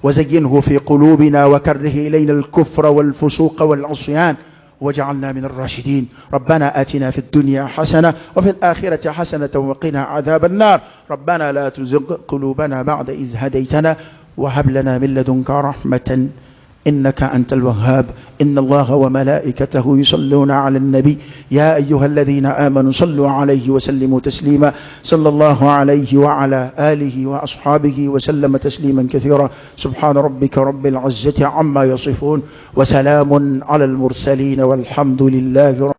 وزينه في قلوبنا وكره إلينا الكفر والفسوق والعصيان واجعلنا من الراشدين. ربنا آتنا في الدنيا حسنة وفي الآخرة حسنة وقنا عذاب النار. ربنا لا تزغ قلوبنا بعد إذ هديتنا وهب لنا من لدنك رحمة. إنك أنت الوهاب. إن الله وملائكته يصلون على النبي يا أيها الذين آمنوا صلوا عليه وسلموا تسليما. صلى الله عليه وعلى آله وأصحابه وسلم تسليما كثيرا. سبحان ربك رب العزة عما يصفون وسلام على المرسلين والحمد لله رب.